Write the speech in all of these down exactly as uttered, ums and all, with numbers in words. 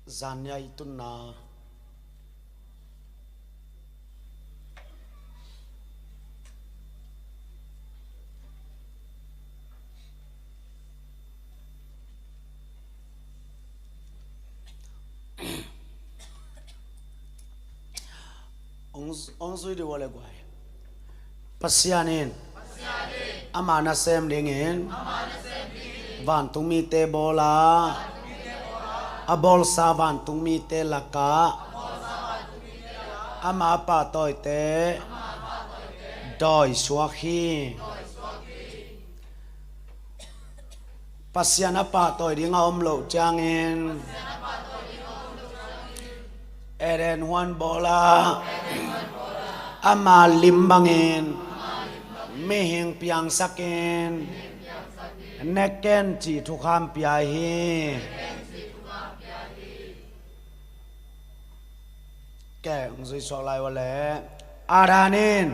Zan nia i tunna hong, hong zui dih uh a le guai. Pasian in ama nasem dingin vantung mite bawl a, a bawlsa vantung mite lakah ama pahtawite dawi suak hi. Pasian a pahtawi ding a om loh ciangin Eden huan bawl a, ama lim bangin mihing piangsakin, ne ken cih thukham pia hi. Ke, hong zui suak lai uh a le. Adam in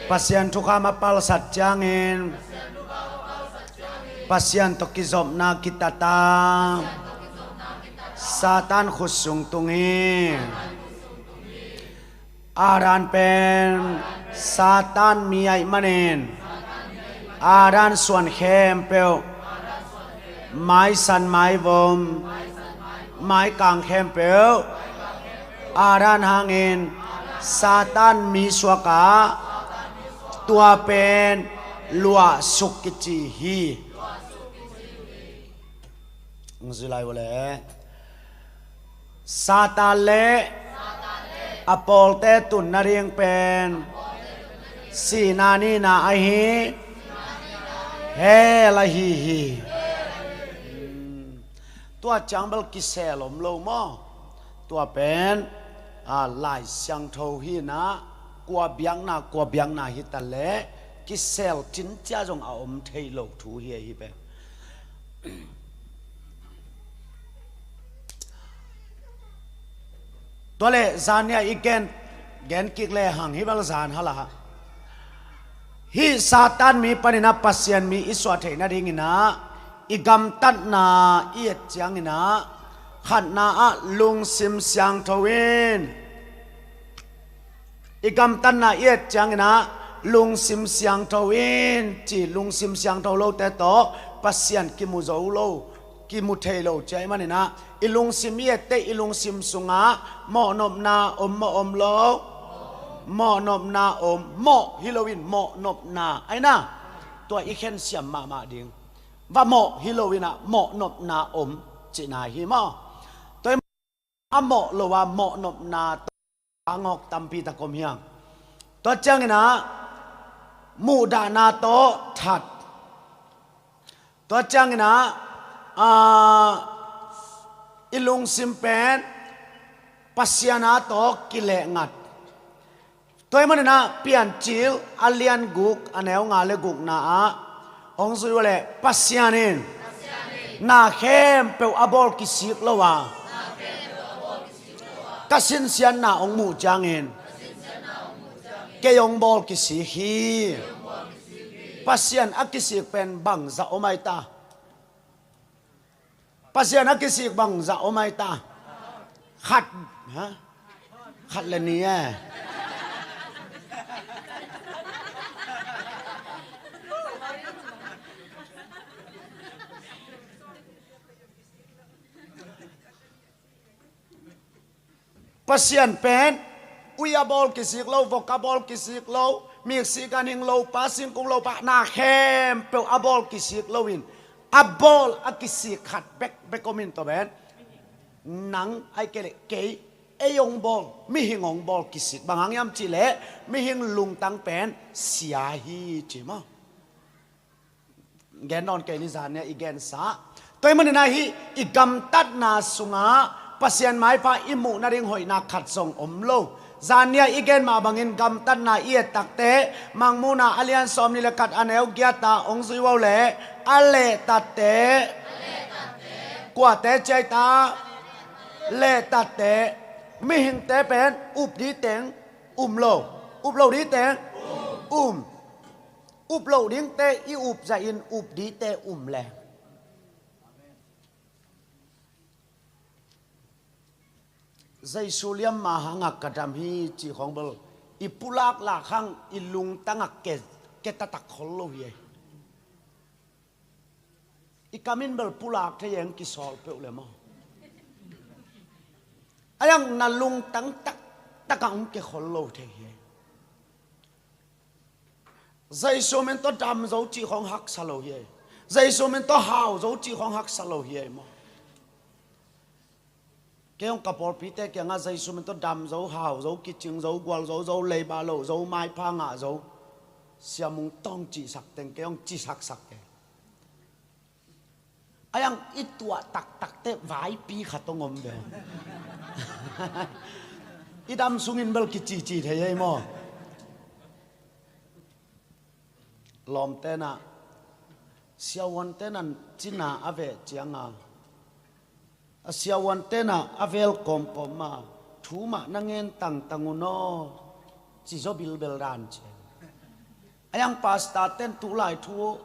Pasian thukham a palsat ciangin Pasian tawh kizopna kitat a, Satan khut sung tung hi. Adam pen Satan mi ahih manin Adam suan khempeuh, maisan maivom, maikang khempeuh Adam hangin Satan mi suak a, tua pen luahsuk kici hi. Hong zui lai uh a le. Satan le a pawlte tun nading pen sihna nihna ahi, hell ahi hi. Tua ciang bel kisel om lo maw? Tua pen a, Lai Siangtho hi na, kua biakna kua biakna hi ta leh kisel cincia zong a om thei lo thu hi, ahi pen. Tua leh zan nia i gen, gen kik lehang hih bel zan hal a, hih Satan mi panin a Pasian mi i suah theih nadingin a, i gamtatna i et ciangin a, khatna ah lungsim siangtho in, i gamtatna i et ciangin a, lungsim siangtho in ci, lungsim siangtho lote tawh Pasian kimu zo lo, kimu thei lo ci ahih manin a, i lungsim i et teh i lungsim sungah mawhnopna om maw, om lo? Mawhnopna om, mawh hi loin mawhnopna ahi na. Tua i khensiam mahmah ding. Va mawh hi loin a mawhnopna om cihna hi maw? Tua a mawh lo a mawhnopna tawh a ngawk tampi tak om hi hang. Tua ciangin a muhdahna tawh that. Tua ciangin a, a, i lungsim pen Pasian a tawh kilehngat. Tua ahih manin a Piancil a lian guk a neu nga le gukna ah hong zui uh a leh, Pasian in na khempeuh a bawl kisik lo a, ka sinsiatna hong muh ciangin kei hong bawl kisik hi. Pasian a kisik pen bangzah om ahi ta? Pasian a kisik bangzah om ahi ta? Khat, ha? Khat le ni e. Pasian pen ui a bawl kisik lo, vok a bawl kisik lo, miksik a ning lo pa, singkung lo pa, na khempeuh a bawl kisik loin, a bawl a kisik khat bekbek om in, tua pen nang ahih kei leh kei, ei hong bawl, mihing hong bawl kisik. Bang hang hiam cih leh mihing lungtang pen sia hi ci maw? Gen nawn kei ni, zan nia i gensa. Tua ahih manin a hih i gamtatna sungah Pasian maipha i muh nading hoihna khat zong om lo. Zan nia i gen mah bangin gamtatna i et takteh, Mangmuhna a lian sawmnih le khat a neu giat ah hong zui uh a leh, a lehtatte, kuate ci ahi ta? Lehtatte, mihingte pen up ding teng um lo, up lo ding teng um. Up loh dingte i up zahin up dingte um leng. Jesu liamma hangah ka dam hi cih khawng bel i pulak lak hang i lungtangah ke, ke taktak khol lo hi ei. I kam in bel pulak thei ei, hong kisawl peuh le maw. A iang na lungtang taktakah hong ke khol lo thei hi ei. Jesu min tawh dam zo cih khawng haksa lo hi ei. Jesu min tawh hau zo cih khawng haksa lo hi ei maw. Kei hong ka pawlpite kiangah Jesu min tawh dam zo, hau zo, kicing zo, gual zo, zo leiba lo zo, maipha ngah zo, Sia Mung Tawng cihsak teng kei hong cisaksak kei. A iang i tuah taktak teh vaipi khat hong om ve. I dam sungin bel kicici thei ei maw. Lawmte nah, siavuante nah cina a veh cianga, a siavuante nah a vel kawmkawm a, thu mah na ngen tangtang un aw, ci zaw bilbel dan ciang. A iang pastor ten tulai thu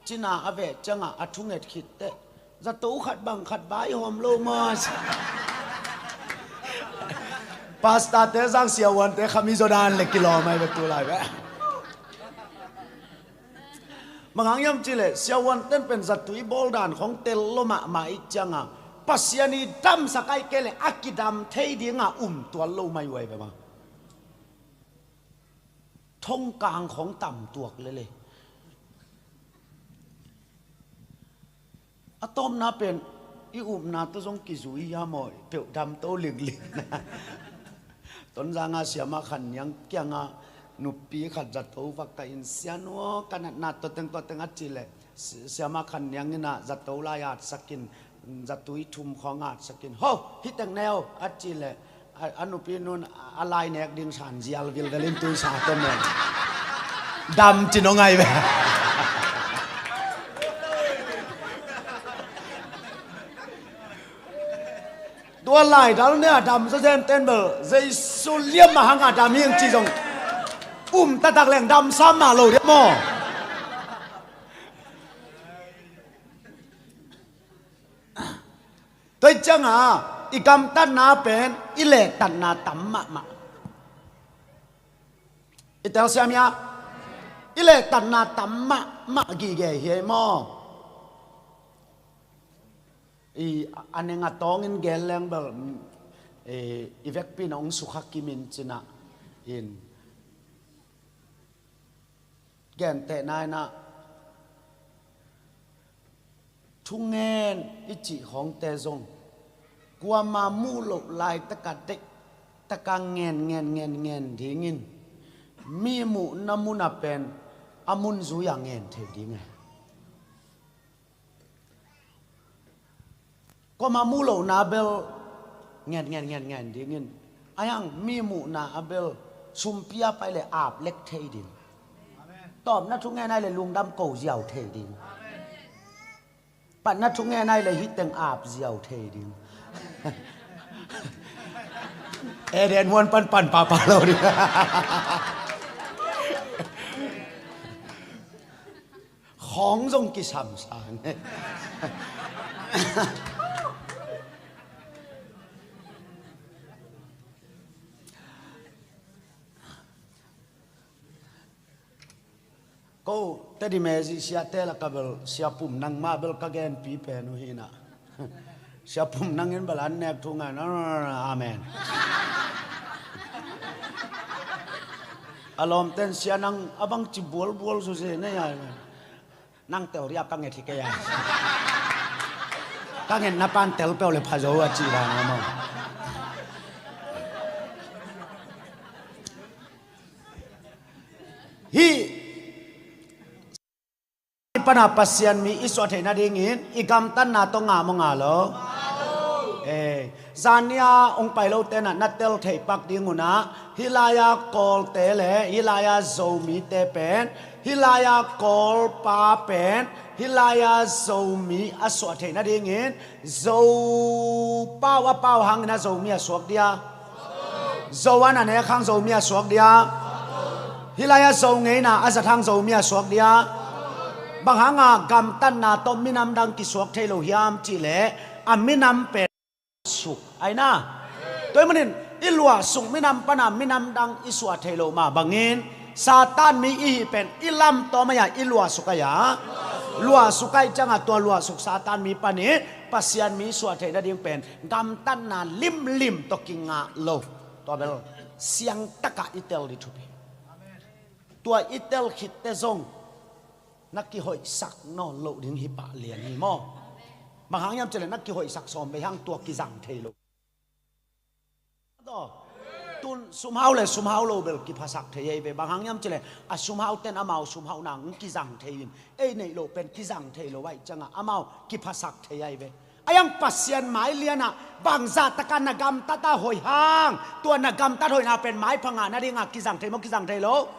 cina a veh ciangah a thunget khit teh, zato khat bang khat vai hawm lo maw. Pastor te zang siavuante khami zaw dan le kilawm ai ve tulai ve. Bang hang hiam cih leh siavuanten pen zatui bawl dan khawng tel lo mahmah i cianga, Pasian i damsak ai kei leh a kidam thei dinga um tuan lo mai uh ai ve maw. Thongkang khawng tam tuak lele. A tawpna pen i upna tawh zong kizui hiam aw, peuh dam to lingling. Tonzanga Siama Khan Niang kiangah nupi khat zato vak ka in, "Sia nu aw, ka natna tua teng tua teng," a cih leh, Si-, Siama Khan Niang in ah zato lai atsak in, zatui thum khawng atsak in, "Ho, hih teng neu," a cih leh, a, a nupi nun a lai nek ding san zial vilvel in tuisa tawh men dam ci nong ai ve. Tua laidal ne a dam zawzen ten bel Jesu liamma hangah dam hing ci zong um taktak leng damsa mah lo dia maw. Tua cianga i gamtatna pen i lehtatna tam mahmah. I telsiam hia? I lehtatna tam mahmah gige hi ei maw. I a neng a tawngin gen leng bel, i, i vekpi in hong sukha kimin cinah in. Gentehna inah thungen i cih khawngte zong kuama muh loh laitaka deihtaka ngen ngen ngen ngen dingin mi muhna munah pen a mun zui-a ngen thei ding e. Kuama muh lohna bel ngen ngen ngen ngen dingin, a iang mi muhna a bel sumpi a pai le ap lek thei ding. Tawpna thungen ai le lungdam ko ziau thei ding. Patna thungen ai le hih teng ap ziau thei ding. Eden huan pan pan papa lo ding. Khawng zong kisamsa ne. Ko Tedim e zih siate laka bel Sia Pum Nang mah bel ka genpi pen uh hinah. Sia Pum Nang in bel an nek thu ngai, amen. A lawmten Sia Nang a bangci bualbual suse ne a, nang teoria ka nget hi kei a. Ka ngetna pan tel peuh le pha zo a cih dan a maw. Hih pana Pasian mi i suah theih nadingin i gamtatna tawh ngah maw ngah lo? Eh, zania hong pai lote nah na tel theih pak ding unah hih lai-a Kawlte le hih lai-a Zomite pen, hih lai-a Kawlpa pen hih lai-a Zomi a suah theih nadingin Zo pau a pau hangin a Zomi a suak dia? Zo a na nek hang Zomi a suak dia? Hih lai-a Zo ngeina a zat hang Zomi a suak dia? Bang hanga gamtatna tawh minam dang kisuak thei lo hiam cihleh a minam pen suk aina. Tua ahih manin i luahsuk minam pana minam dang i suah theih loh mah bangin Satan mi i hih pen i lamtawm ahi a i luahsuk ahi a, luahsuk ahih cianga tua luahsuk Satan mi panin Pasian mi suah theih nading pen gamtatna limlim tawh kingah lo. Tua bel siangtakah i tel ding thupi. Tua i tel khitte zong na kihoihsak nawn loh ding hi pah lian hi maw? Bang hang hiam cihleh na kihoihsak sawm vei hang tua kizang thei lo. Tun sumhau le sumhau lo bel kiphasak thei ei ve. Bang hang hiam cihleh a sumhau ten amau sumhau nang kizang thei in, ei neih loh pen kizang thei lo ahih cianga amau kiphasak thei ahi ve. A iang Pasian mai lianah bangzah taka na gamtat a hoih hang, tua na gamtat hoihna pen maipha ngah nadinga kizang thei maw, kizang thei lo?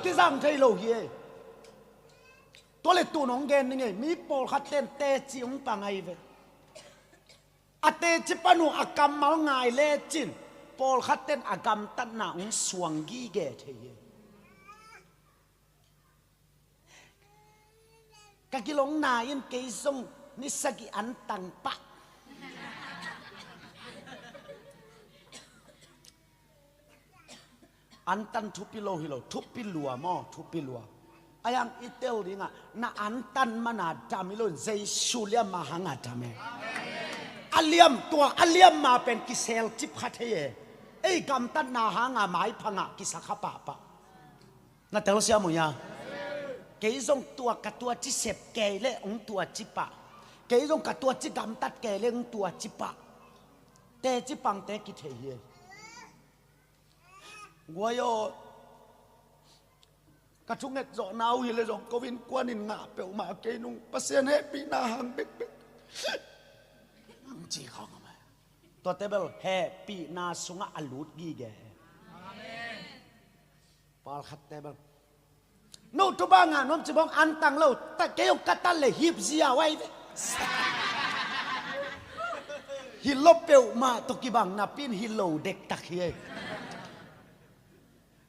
Kizang thei lo hi ei. Tua le tun hong gen ning ei, mi pawlkhat ten teci hong pang ahi ve. A teci pan uh a kammal ngai lecin pawlkhat ten a gamtatna hong suang gige thei hi. Ka gilong na in kei zong ni sagih an tang pah. An tan thupi lo hi lo, thupi lua maw, thupi lua. A iang i tel dingah na an tan mana dam hi lo in Jesu liam ma hanga dam e. A liam tua, a liam ma pen kisel cip kha thei e. Ei gamtatna hanga maipha ngah kisa kha pahpah. Na tel siam uh hia? Kei zong tua ka tua ci sep kei le hong tua ci pah. Kei zong ka tua ci gamtat kei le hong tua ci pah. Teci pangte kithei hi. Guai aw, ka thunget zawhna uh hi le zong ko innkuan in ngah peuhmah kei nung Pasian hehpihna hang bekbek. Ang ci khawng a mah. Tuate bel hehpihna sungah a lut gige. Pawlkhatte bel no tu banga nuam ci bawng an tang lo, ta kei hong ka tan le hip zia wai ve. Hi lo peuhmah tawh kibang napi in hi lo dektak hi ei.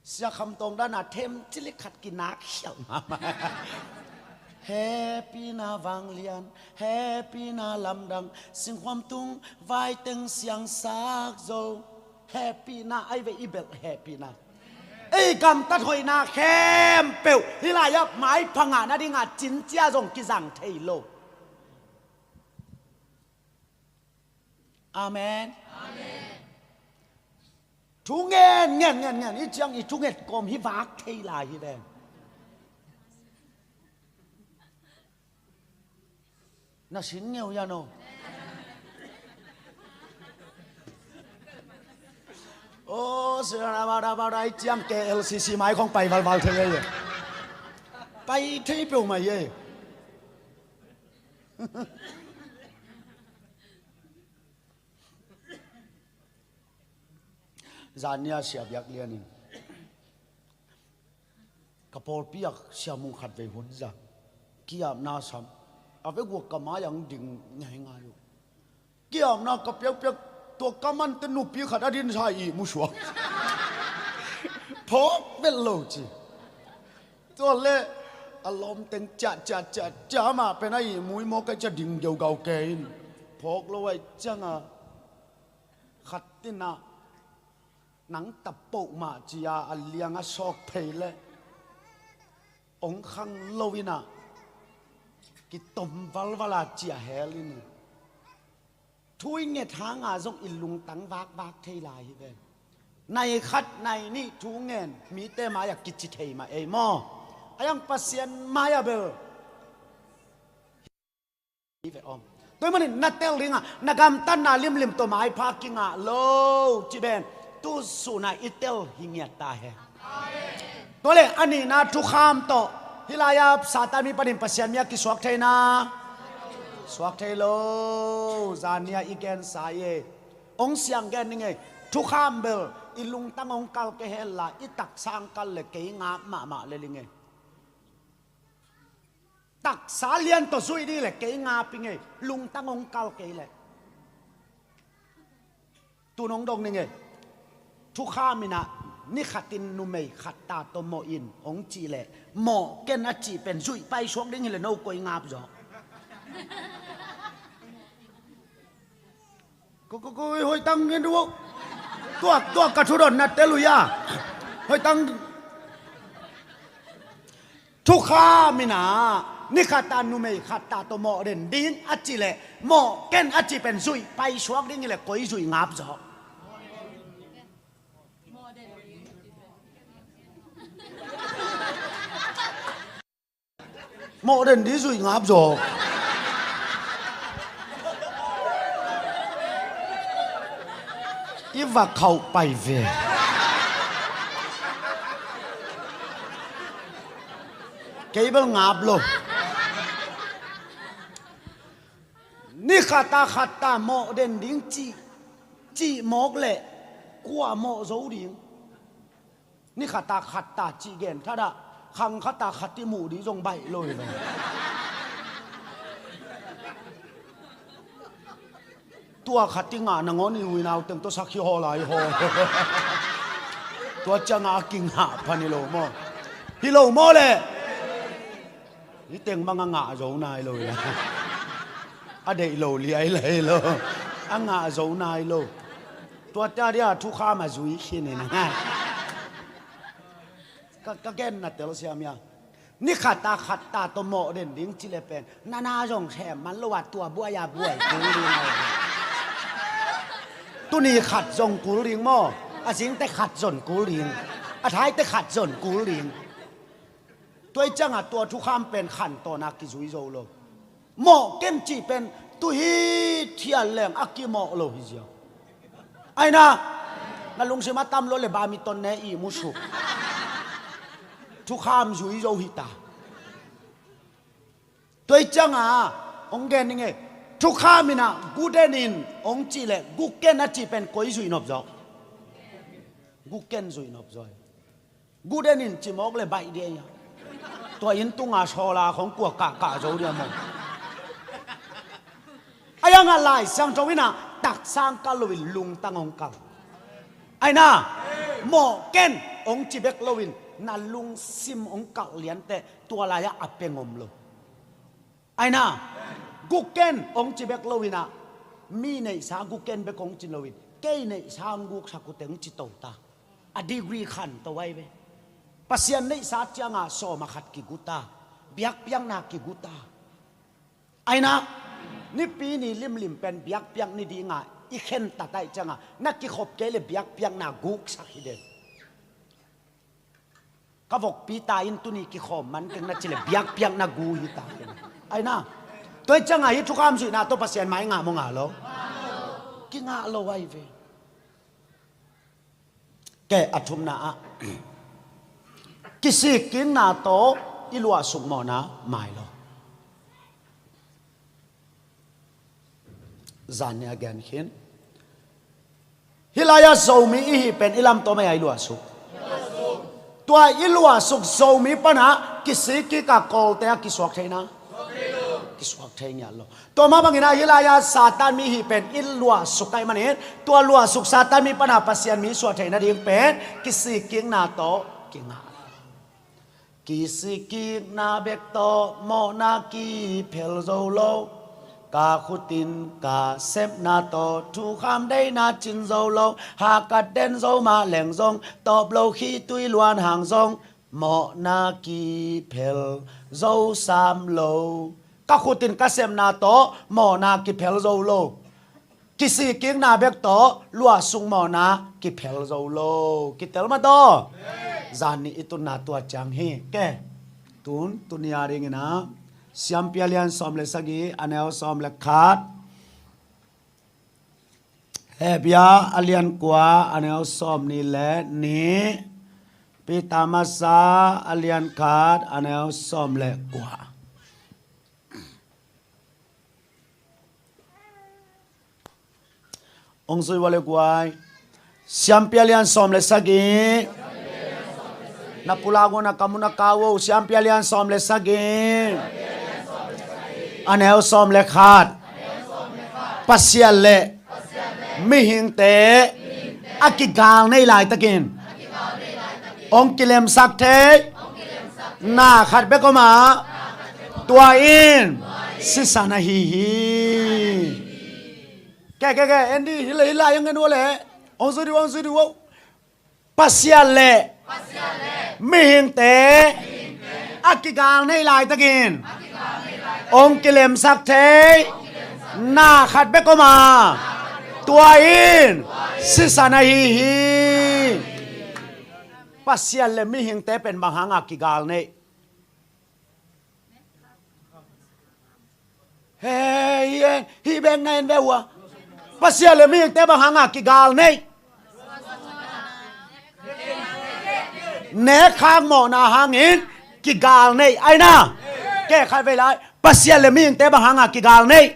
Sia Kham Tawng dana them cilik khat kinak khialh mahmah. Hehpihna vanglian, hehpihna lamdang, singkhuam tung vai teng siangsak zo. Hehpihna ahi ve, i belh hehpihna. Ei gamtat hoihna khempeuh hih lai-ah maipha ngah nadinga cincia zong kizang thei lo. Amen. Thu ngen ngen ngen ngen i ciang i thunget kawm hi vak thei lai hi ve. Na sin ngeu ya no. O sirana bada bada i ciang K L C C mai khong pai valval thei ei. Pai thei peuhmah ei. Zania sia biak lianin ka pawlpi ah siamu khat vei hun za kiapna sam a vek uh ka mai ang ding ngaingai uh. Kiapna ka piakpiak tua ka mante nupi khat a dinsa ihmu suak. Phawk vet lo ci. Tua le a lawmteng ciah ciah ciah ciah mah pen a ihmu i mawk a cia ding geugau ke in phawk lo aih cianga khat tinah nang tapoh mah cia a liang a sawk phei leh ong khang lo inah kitom valvala cia hel in thu i nget hanga zong i lungtang vakvak thei lai hi ve. Nai khat nai nih thu ngen mite mai-ah kici thei mah ei maw? A iang Pasian mai-ah bel hi ve om. Tua ahih manin na tel dingah na gamtatna limlim tawh maipha kingah lo ci ben tu sunah i tel hi ngiat ta hen. Tua le a nihna thukham tawh hih lai-ah Satan mi panin Pasian mi a kisuak theihna suak thei lo. Zania i gensa ei. Ong siang gen ning ei. Thukham bel i lungtang ong kal kei hel la i taksa ong kal le kei ngap mahmah le ling ei. Taksa lian tawh zuih ding le kei ngap ing ei. Lungtang ong kal kei le. Tun ong dong ning ei. Thukham inah ni khatin numei khat ta tawh mawh in ong cih leh mawh ken a cih pen zuih paisuak ding hi le no koi ngap zaw. Ko ko ko hoih tang ngen duh. Tuak tuak ka thudon na tel uh ia. Hoih tang. Thukham in ah ni khat a numei khat ta tawh mawh den ding a cih leh mawh ken a cih pen zuih paisuak ding hi leh koi zuih ngap zaw? Mawh den ding zuih ngap zaw? I va khauh pai ve. Kei bel ngap lo. Ni khat a khat ta mawh den ding cih, cih mawk leh kua mawh zo ding? Ni khat a khat ta cih gen thadah khang khat a khat i muh ding zong baih lo hi ve. Tua khat i ngah nangawn i uinau teng tawh sak hi haw lai haw. Tua ciangah a kingah phan hi lo maw? Hi lo maw leh? Hi teng bang a ngah zo nai lo hi la. A deih lo liai lai lo. A ngah zo nai lo. Tua tia dia thukham a zui khin in. Ka, ka genna telsiam ia. Ni khat a khat ta tawh mawh den ding cih leh pen nana zong sem man lo a tua buai a buai kul ding a. Tuni khat zong kul ding maw? A zingte khat zong kul ding. A thaite khat zong kul ding. Tua i ciangah tua thukham pen khantawn a kizui zo lo. Mawh ken cih pen tu hi thial leng a kimawh lo hi ziau. Aina, na lungsim a tam lo le badminton ne i musuk. Thukham zui zo hi ta. Tua i ciangah hong gen ning e. Thukham in ah gu den in hong cih leh gu ken a cih pen koi zuih nop zaw? Gu ken zuih nop zaw. Gu den in cimawk le baih dia ia. Tua inn tunga sawla khong kua kahkah zo dia maw? A iangah Lai Siangtho in ah taksang kal loin lungtang hong kal. Aina, mawh ken hong ci bek loin na lungsim hong kal lianteh tua lai-ah a peng om lo. Aina, gu ken hong ci bek loin ah mi neihsa gu ken bek hong ci loin kei neihsa hong guksak uh teng hong ci to ta. A degree khanto ai ve. Pasian neihsa ciangah sawm a khat kigu ta. Biakpiakna kigu ta. Aina, nipi ni limlim pen biakpiak ni dinga i khentat ai ciangah na kikhop kei le biakpiakna guksak hi den. Ka vokpi ta in tuni kikhawm man keng na ci le biakpiakna gu hi ta. Aina, tua i ciangah hih thukham zuihna tawh Pasian mai ngah maw ngah lo? Kingah lo ai ve. Keh a thumna ah kisikkikna tawh i luahsuk mawhna mai lo. Zan ni a gen khin. Hih lai-ah Zomi i hih pen i lamto mai a i luahsuk. Tua i luahsuk Zomi pana kisikkik a Kawlte a kisuak theina kisuak thei ngiat lo. Tua mah bangin ah hih lai-ah Satan mi hih pen i luahsuk ahih manin tua luahsuk Satan mi pana Pasian mi suah theih nading pen kisikkikna tawh kingah. Kisikkikna bek tawh mawhna kiphel zo lo. Ka khutin ka sepna tawh thukham deihna cin zo lo. Hahkat den zo mah leng zong tawp lo khitui luan hang zong mawhna kiphel zo sam lo. Ka khutin ka sepna tawh mawhna kiphel zo lo. Kisikkikna bek tawh luahsuk mawhna kiphel zo lo. Kitel mah tawh. Zan ni i tunna tua ciang hi. Keh. Tun, tuni a dingin ah Siampi a lian sawm le sagih, a neu sawm le khat. Hebia a lian kua, a neu sawm nih le nih. Peter masa a lian khat, a neu sawm le kua. Ong zui vua le guai. Siampi a lian sawm le sagih. Na pulak un a kam un a kau o, Siampi a lian sawm le sagih. A neu sawm le khat. Pasian le mihingte a kigal nei laitakin hong kilemsak thei na khat bek om a, tua in sisan ahi hi. Keh, keh, keh, Andy, hih lai, hih lai ang en uh leh. Hong zui dih, hong zui dih, hong. Pasian le mihingte a kigal neih laitakin hong kilemsak thei na khat bek om a, tua in sisan ahi hi. Pasian le mihingte pen bang hanga kigal neih? Hei, hei, hih bek na en ve uh a. Pasian le mihingte bang hanga kigal neih? Nek khak mawhna hangin kigal neih. Ai na, kei khat vei lai, Pasian le mihingte bang hanga kigal neih?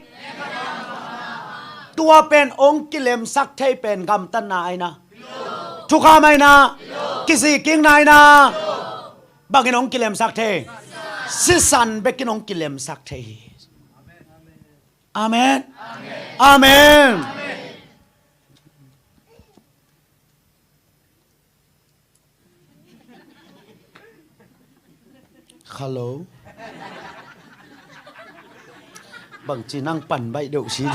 Tua pen hong kilemsak thei pen gamtatna ai na, thukham ai na, kizikkikna ai na. Bangin hong kilemsak thei? Sisan bekin hong kilemsak thei hi. Amen. Amen. Hello. Bangci nang pan baih deuh si.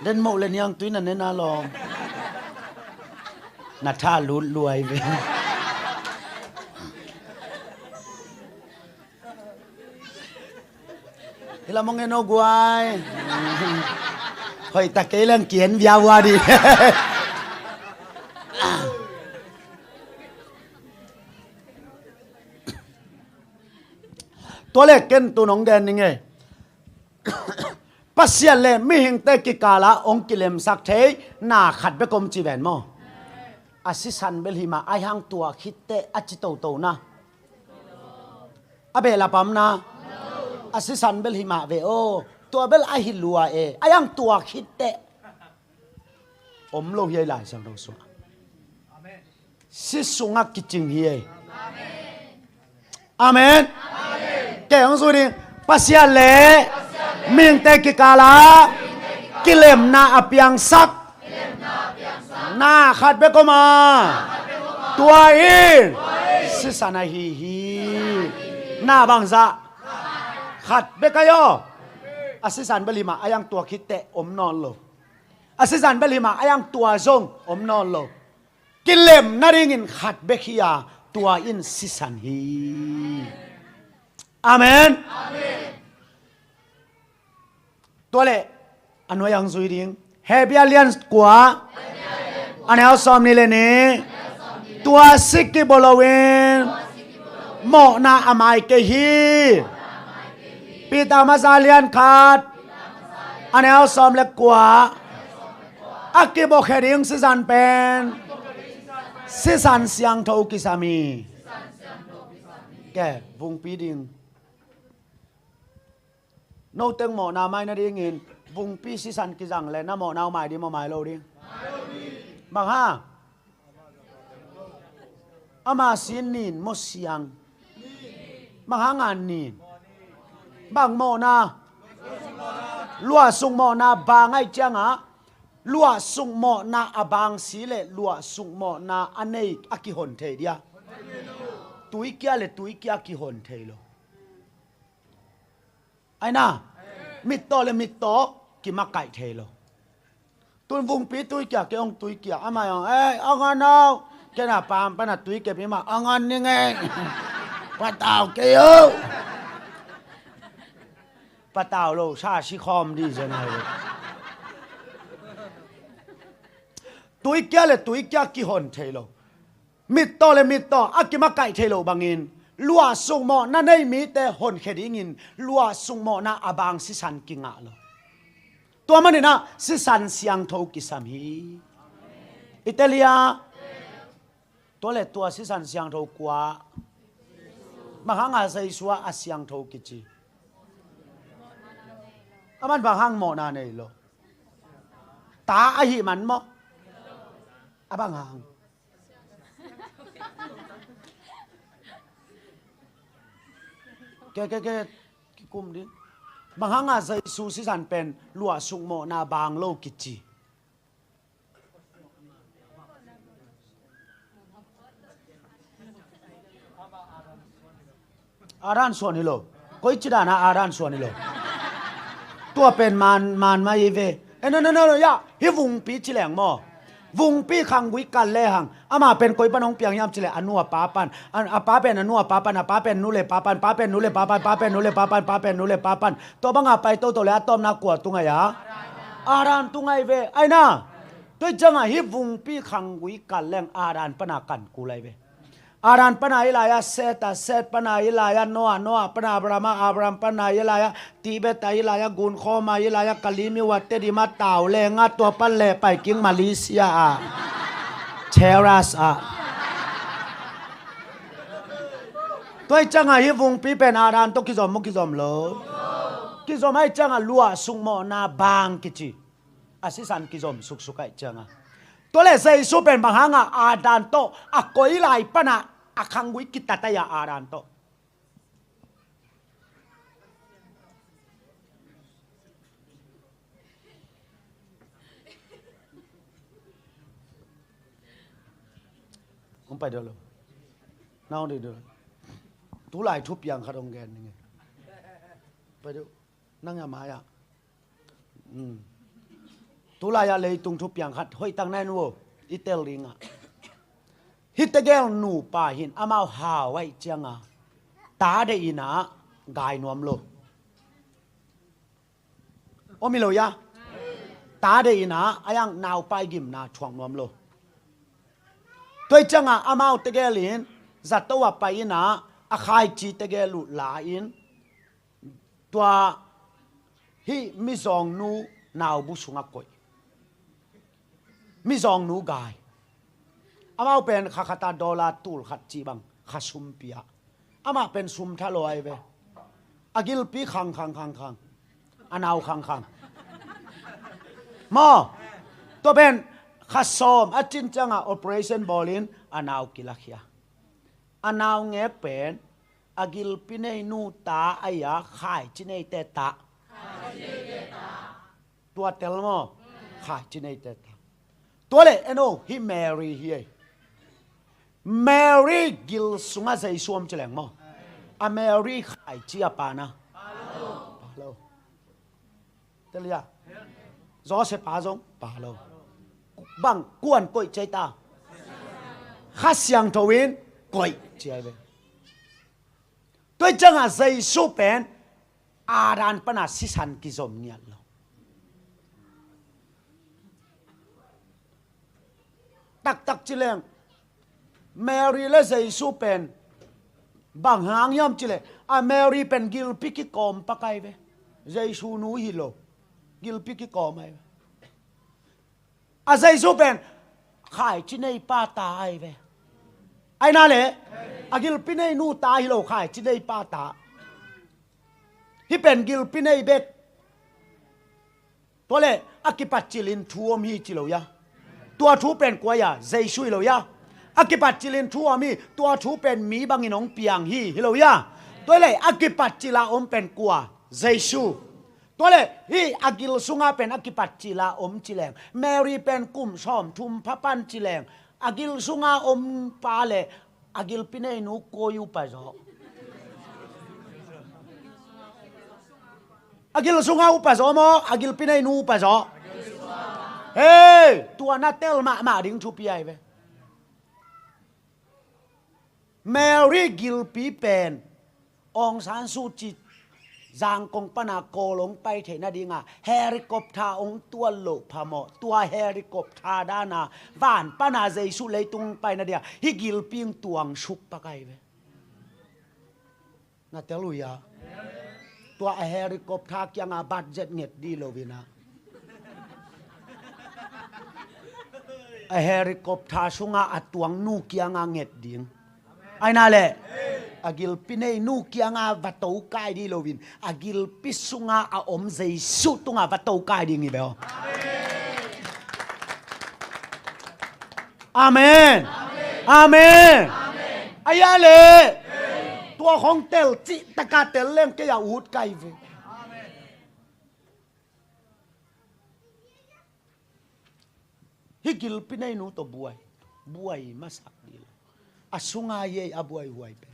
Den moh le niang tui na nena lawm. Na tha lut luai ve. Hi lam hong en o guai. Hoih tak kei leng kien via vua di. Tua le ken tu nong gen ning e. Pasian le mihingte kikala hong kilemsak thei na khat bek om ci ven maw? A sisan bel hi mah, ai hang tua khitteh a ci toto na. A behlap am na? A sisan bel hi mah ve aw. Tua bel a hi lua e. Ai hang tua khitteh om lo hi ei, Lai Siangtho sungah. Si sungah kicing hi ei. Amen. Kei hong zui ding. Pasian le mihingte kikala kilemna a piangsak na khat bek om a, tua in sisan ahi hi. Na bangzah? Khat bek ai aw. A sisan bel hi mah, ai hang tua khitteh om nawn lo. A sisan bel hi mah, ai hang tua zong om nawn lo. Kilem nadingin khat bek hi a, tua in sisan hi. Amen. Tua le a nuai hong zui ding. Hebru lian kua, a neu sawm nih le nih. Tua si kibawl loin mawhna a mai kei hi. Peter masa lian khat, a neu sawm le kua. A kibawl khia ding sisan pen sisan siangtho kisam hi. Kei vungpi ding. No teng mawhna mai nadingin vungpi sisan kizang le na mawhna uh mai ding maw, mai lo ding? Bang hang? Ama si nin maw siang? Bang hanga nin? Bang mawhna? Luahsuk mawhna bang ahih ciangah, luahsuk mawhna a bang si le luahsuk mawhna a nei a kihon thei dia? Tuikia le tuikia kihon thei lo. Ai na, mittaw le mittaw kimakaih thei lo. Tun vungpi tuikia, kei hong tuikia, amah hong, ei, hong a no. Kei na pam pana tuikia pi mah, hong a ning ei. Patau kei o. Patau lo sa si khawm di zen ai lo. Tuikia le tuikia kihon thei lo. Mittaw le mittaw a kimakaih thei lo bangin, luahsuk mawhna nei mite honkhia dingin luahsuk mawhna a bang sisan kingah lo. Tua maninah sisan siangtho kisam hi. I tel hia? Tua le tua sisan siangtho kua? Bang hanga Jesu a siangtho kici? Aman bang hang mawhna nei lo? Ta ahih man maw? A bang hang? Ke, ke, ke, kikum ding. Bang hanga Jesu sisan pen luahsuk mawhna bang lo kici? Adan suan hi lo. Koi ci dana adan suan hi lo. Tua pen man, man mai ve. E no no no no ya, hih vungpi ci leng maw. Vungpi khanggui kal lehang, amah pen koi pan hong piang hiam ci leh, a nu a pa pan, a, a pa pen a nu a pa pan, a pa pen nu le pa pan, pa pen nu le pa pan, pa pen nu le pa pan, pa pen nu le pa pan. Tua banga pai toto le a tawpna kua tung ai a? Adam tung ai ve. Ai na. Tua ciangah hih vungpi khanggui kal leng Adam pana kan kul ai ve. Adam pana hi lai-ah Seth a, Seth pana hi lai-ah Noah, Noah pana Abraham a, Abraham pana hi lai-ah Tibet a, hi lai-ah Gunkhawm a, hi lai-ah Kalimyo a, Tedim a, Tau Leng a, tua pan le Paiking Malaysia a, Cheras a. Tua hi ciangah hih vungpi pen Adam tawh kizom maw, kizom lo? Kizom. Ahi ciangah luah sukmawhna bang kici a sisan kizom suksuk ahi ciangah. Tua le Jesu pen bang hangah Adam tawh a koi lai pana a khanggui kitat ai a Adam tawh. Hong pai deuh lo. Nang hong deuh deuh. Tulai thupiang khat hong gen ning e. Pai deuh. Nang a mai-ah. Tulai-ah leitung thupiang khat hoih tak nai nu i tel dingah, hih tegel nupa hin amau hau aih cianga ta deihinah gai nuam lo. Om hi lo ya. Ta deihinah a yang naupai gimna thuak nuam lo. Tua hi cianga amau tegel in zato ah pai inah a khaici tegel uh la-in tua hih mizawngnu naubu sungah koih. Mizawngnu gai. Amau pen kha khata dollar tul khat cih bang kha sum pia. Amah pen sum tha lo ai ve. A gilpi khang khang khang khang. A nau khang khang. Maw. Tua pen kha sawm a cin cianga operation bawlin a nau kilakhia. A nau ngek pen a gilpi neinu ta ai-a khaici neite ta. Tua tel maw? Khaici neite ta. Tua le eno hih Mary hi ei. Mary gil sungah Jesu om ci leng maw? A Mary khaici a pana. Palo. Telia. Joseph pa zong palo. Bang kuan koih ciai ta. Kha Siangtho in koih ciai ve. Tua hi ciangah Jesu pen Adam pana sisan kizom ngiat lo. Taktak ci leng Mary le Jesu pen bang hang hiam ci leh a Mary pen gilpi kikawm pakai ve. Jesu nu hi lo. Gilpi kikawm ai ve. A Jesu pen khaici nei pa ta ai ve. Aina le a gilpi nei nu ta hi lo, khaici nei pa ta. Hih pen gilpi nei bek. Tua le a kipat cilin thu om hi ci lo ya. Tua thu pen kua ya? Jesu hi lo ya. A kipat cilin thu om hi. Tua thu pen mi bangin hong piang hi hi lo ya. Tua le a kipat cila om pen kua? Jesu. Tua le hih a gil sunga pen a kipat cila om ci leng, Mary pen kum sawm thum pha pan ci leng, a gil sunga om pa le a gilpi neinu koi upa zaw? A gil sunga upa zaw maw, a gilpi neinu upa zaw? Hei, tua na tel mahmah ding thupi ai ve. Mary gilpi pen Aung San Suu Kyi Zangkong pana Kawl hong pai theih nadinga helicopter hong tuat loh phamawh. Tua helicopter dana van pana Jesu leitung pai nadinga hih gilpi in tuang suk pakai ve. Na tel uh ya. Tua a helicopter kianga budget nget di lo vina. A helicopter sunga a tuang nu kianga nget ding. Aina le a gilpi nei nu kianga va to kai di lovin, a gilpi sunga a om Jesu tunga va to kai ding hi beo. Amen. Amen. Aya le tua khong tel cih taka tel leng kei a ut kai ve. Hih gilpi neinu tawh buai, buai masak dih lo. A sunga ei a buai huai pen.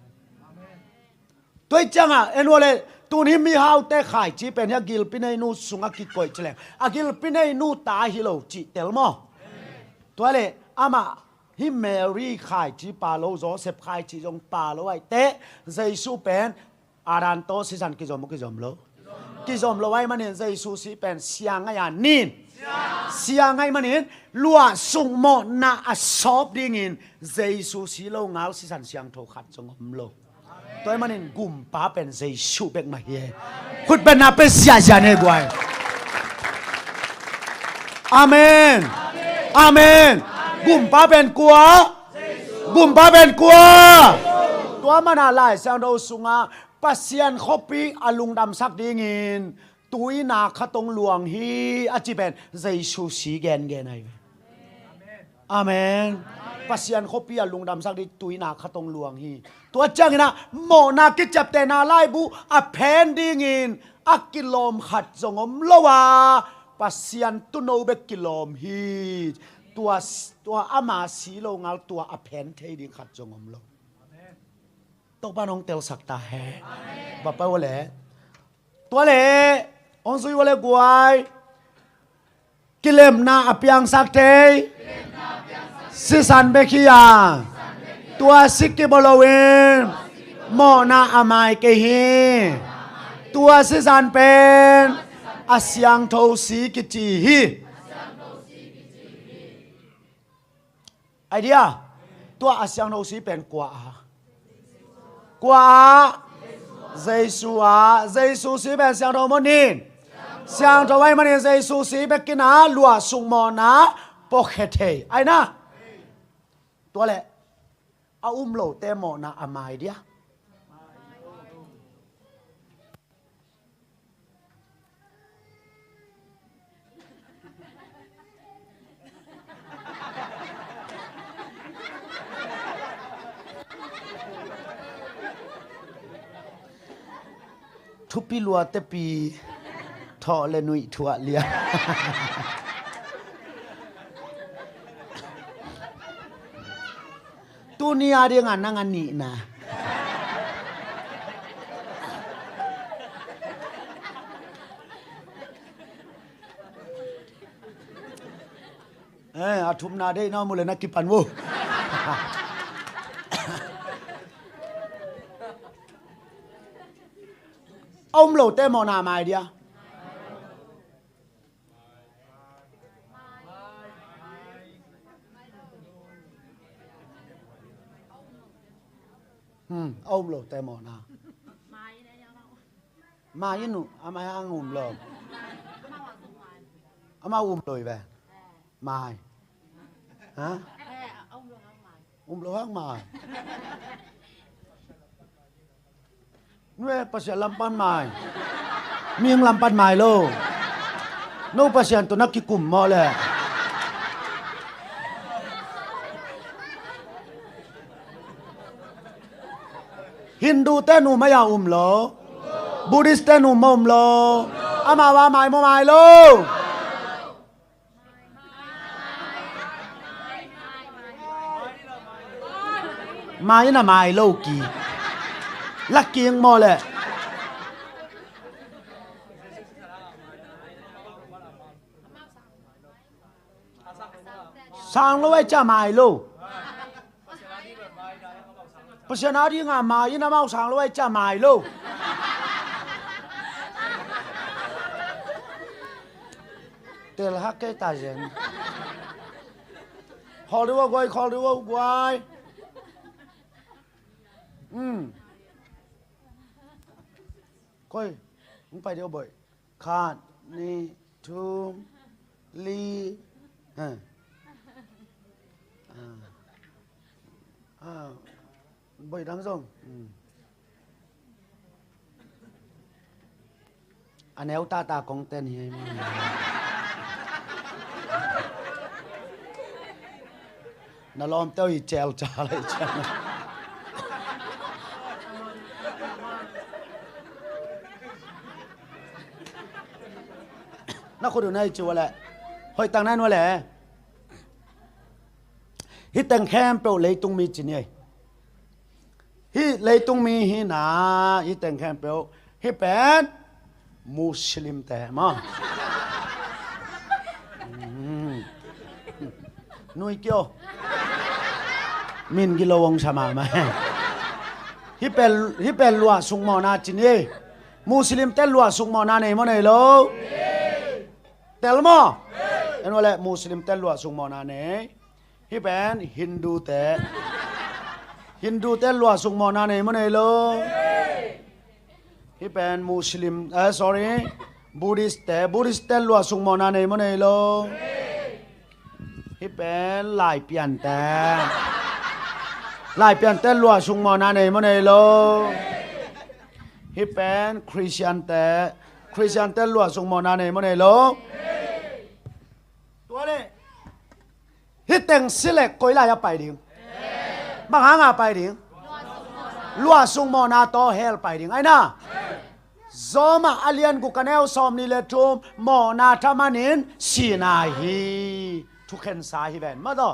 Tua hi ciangah en uh leh, tuni mihaute khaici pen hi a gilpi neinu sungah kikoih ci leng, a gilpi neinu ta hi lo cih tel maw? Tua leh amah hi Mary khaici pa lo, Joseph khaici zong pa lo ahih teh, Jesu pen Adam tawh sisan kizom uh kizom lo? Kizom lo ahih manin Jesu si pen siang ahih a nin. Siang ahih manin luah suk mawhna a sawp dingin Jesu si lo ngal sisan siangtho khat zong om lo. Tua ahih manin gumpa pen Jesu bek mah hi. Khut beng na pen siahsiah ni guai. Amen. Amen. Gumpa pen kua? Gumpa pen kua? Tua mana Lai Siangtho sungah Pasian khuapi a lungdamsak dingin tuina khat hong luang hi a ci pen Jesu si gengen ahi. Amen. Pasian khuapi a lungdamsak ding tuina khat hong luang hi. Tua ciangin ah mawhna kiciaptehna laibu a phen dingin a kilawm khat zong om lo a, Pasian tuuno bek kilawm hi. Tua, tua ama si lo ngal tua a phen thei ding khat zong om lo. Topa nong telsak ta hen. Bapa wale. Tua leh hong zui wale guai. Kilemna a piangsak thei sisan bek hi a, tua si kibawl loin mawhna a mai kei hi. Tua sisan pen a siangtho si kici hi. Idea. Tua a siangtho si pen kua a? Kua a? Jesu a. Jesu si pen siangtho maw nin? Siangtho ahih manin Jesu si bek in a luah suk mawhna puakhia thei ahi na. Tua leh a um lote mawhna a mai dia? Thupi lua tepi thawh le nuih thuah lia. Tuni a dingah nang a nihna. Eh, a thumna deihna om uh leh na kipan uh. A um lote mawhna mai dia? Hmm, a um lote mawhna. Mai in uh, amah hang um lo. Amah um lo hi ve. Mai. Ha? Um lo hang mai. Nue Pasian lam pan mai. Mihing lam pan mai lo. No Pasian tawh na kikum mawh leh. Hindu te nu mai a um lo. Buddhist te nu mai um lo. Amau a mai maw mai lo. Mai in a mai lo ki. Lak king maw leh. Sang lo ai ca mai lo. Pasian a dingah mai in amau sang lo ai ca mai lo. Tel hak kei ta zen. Khawl dih uh a guai, khawl dih uh a guai. Um. Koi, hong pai dih uh boih. Khat, nih, thum, li. Ha. Ah. Ah. Boih dang zong. Hmm. A neu tata kong ten hi. Na lawmte uh hi cel ca lei cel. Na khut uh na hi ci uh a leh. Hoih tak na en uh a leh. Hih teng khempeuh leitung mi ci ni ei. Hih leitung mi hi na, hih teng khempeuh. Hih pen Muslim te maw. Nui kio. Min gilo ong sa mahmah. Hih pen, hih pen luah suk mawhna cin hi. Muslim te luah suk mawhna nei maw nei lo? Tel maw? En ua leh Muslim te luah suk mawhna nei. Hih pen Hindu te. Hindu te luah suk mawhna nei maw nei lo? Hih pen Muslim, eh, sorry, Buddhist te, Buddhist te luah suk mawhna nei maw nei lo? Hih pen Laipian te. Laipian te luah suk mawhna nei maw nei lo? Hih pen Christian te, Christian te luah suk mawhna nei maw nei lo? Tua leh hih teng si leh koi lai a pai ding? Bang hang a pai ding? Luah suk mawhna tawh hell pai ding. Ai na. Rom ah a lian guk a neu sawmnih le thum, mawhna thaman in sihna hi. Thukhensa hi ven. Maw taw.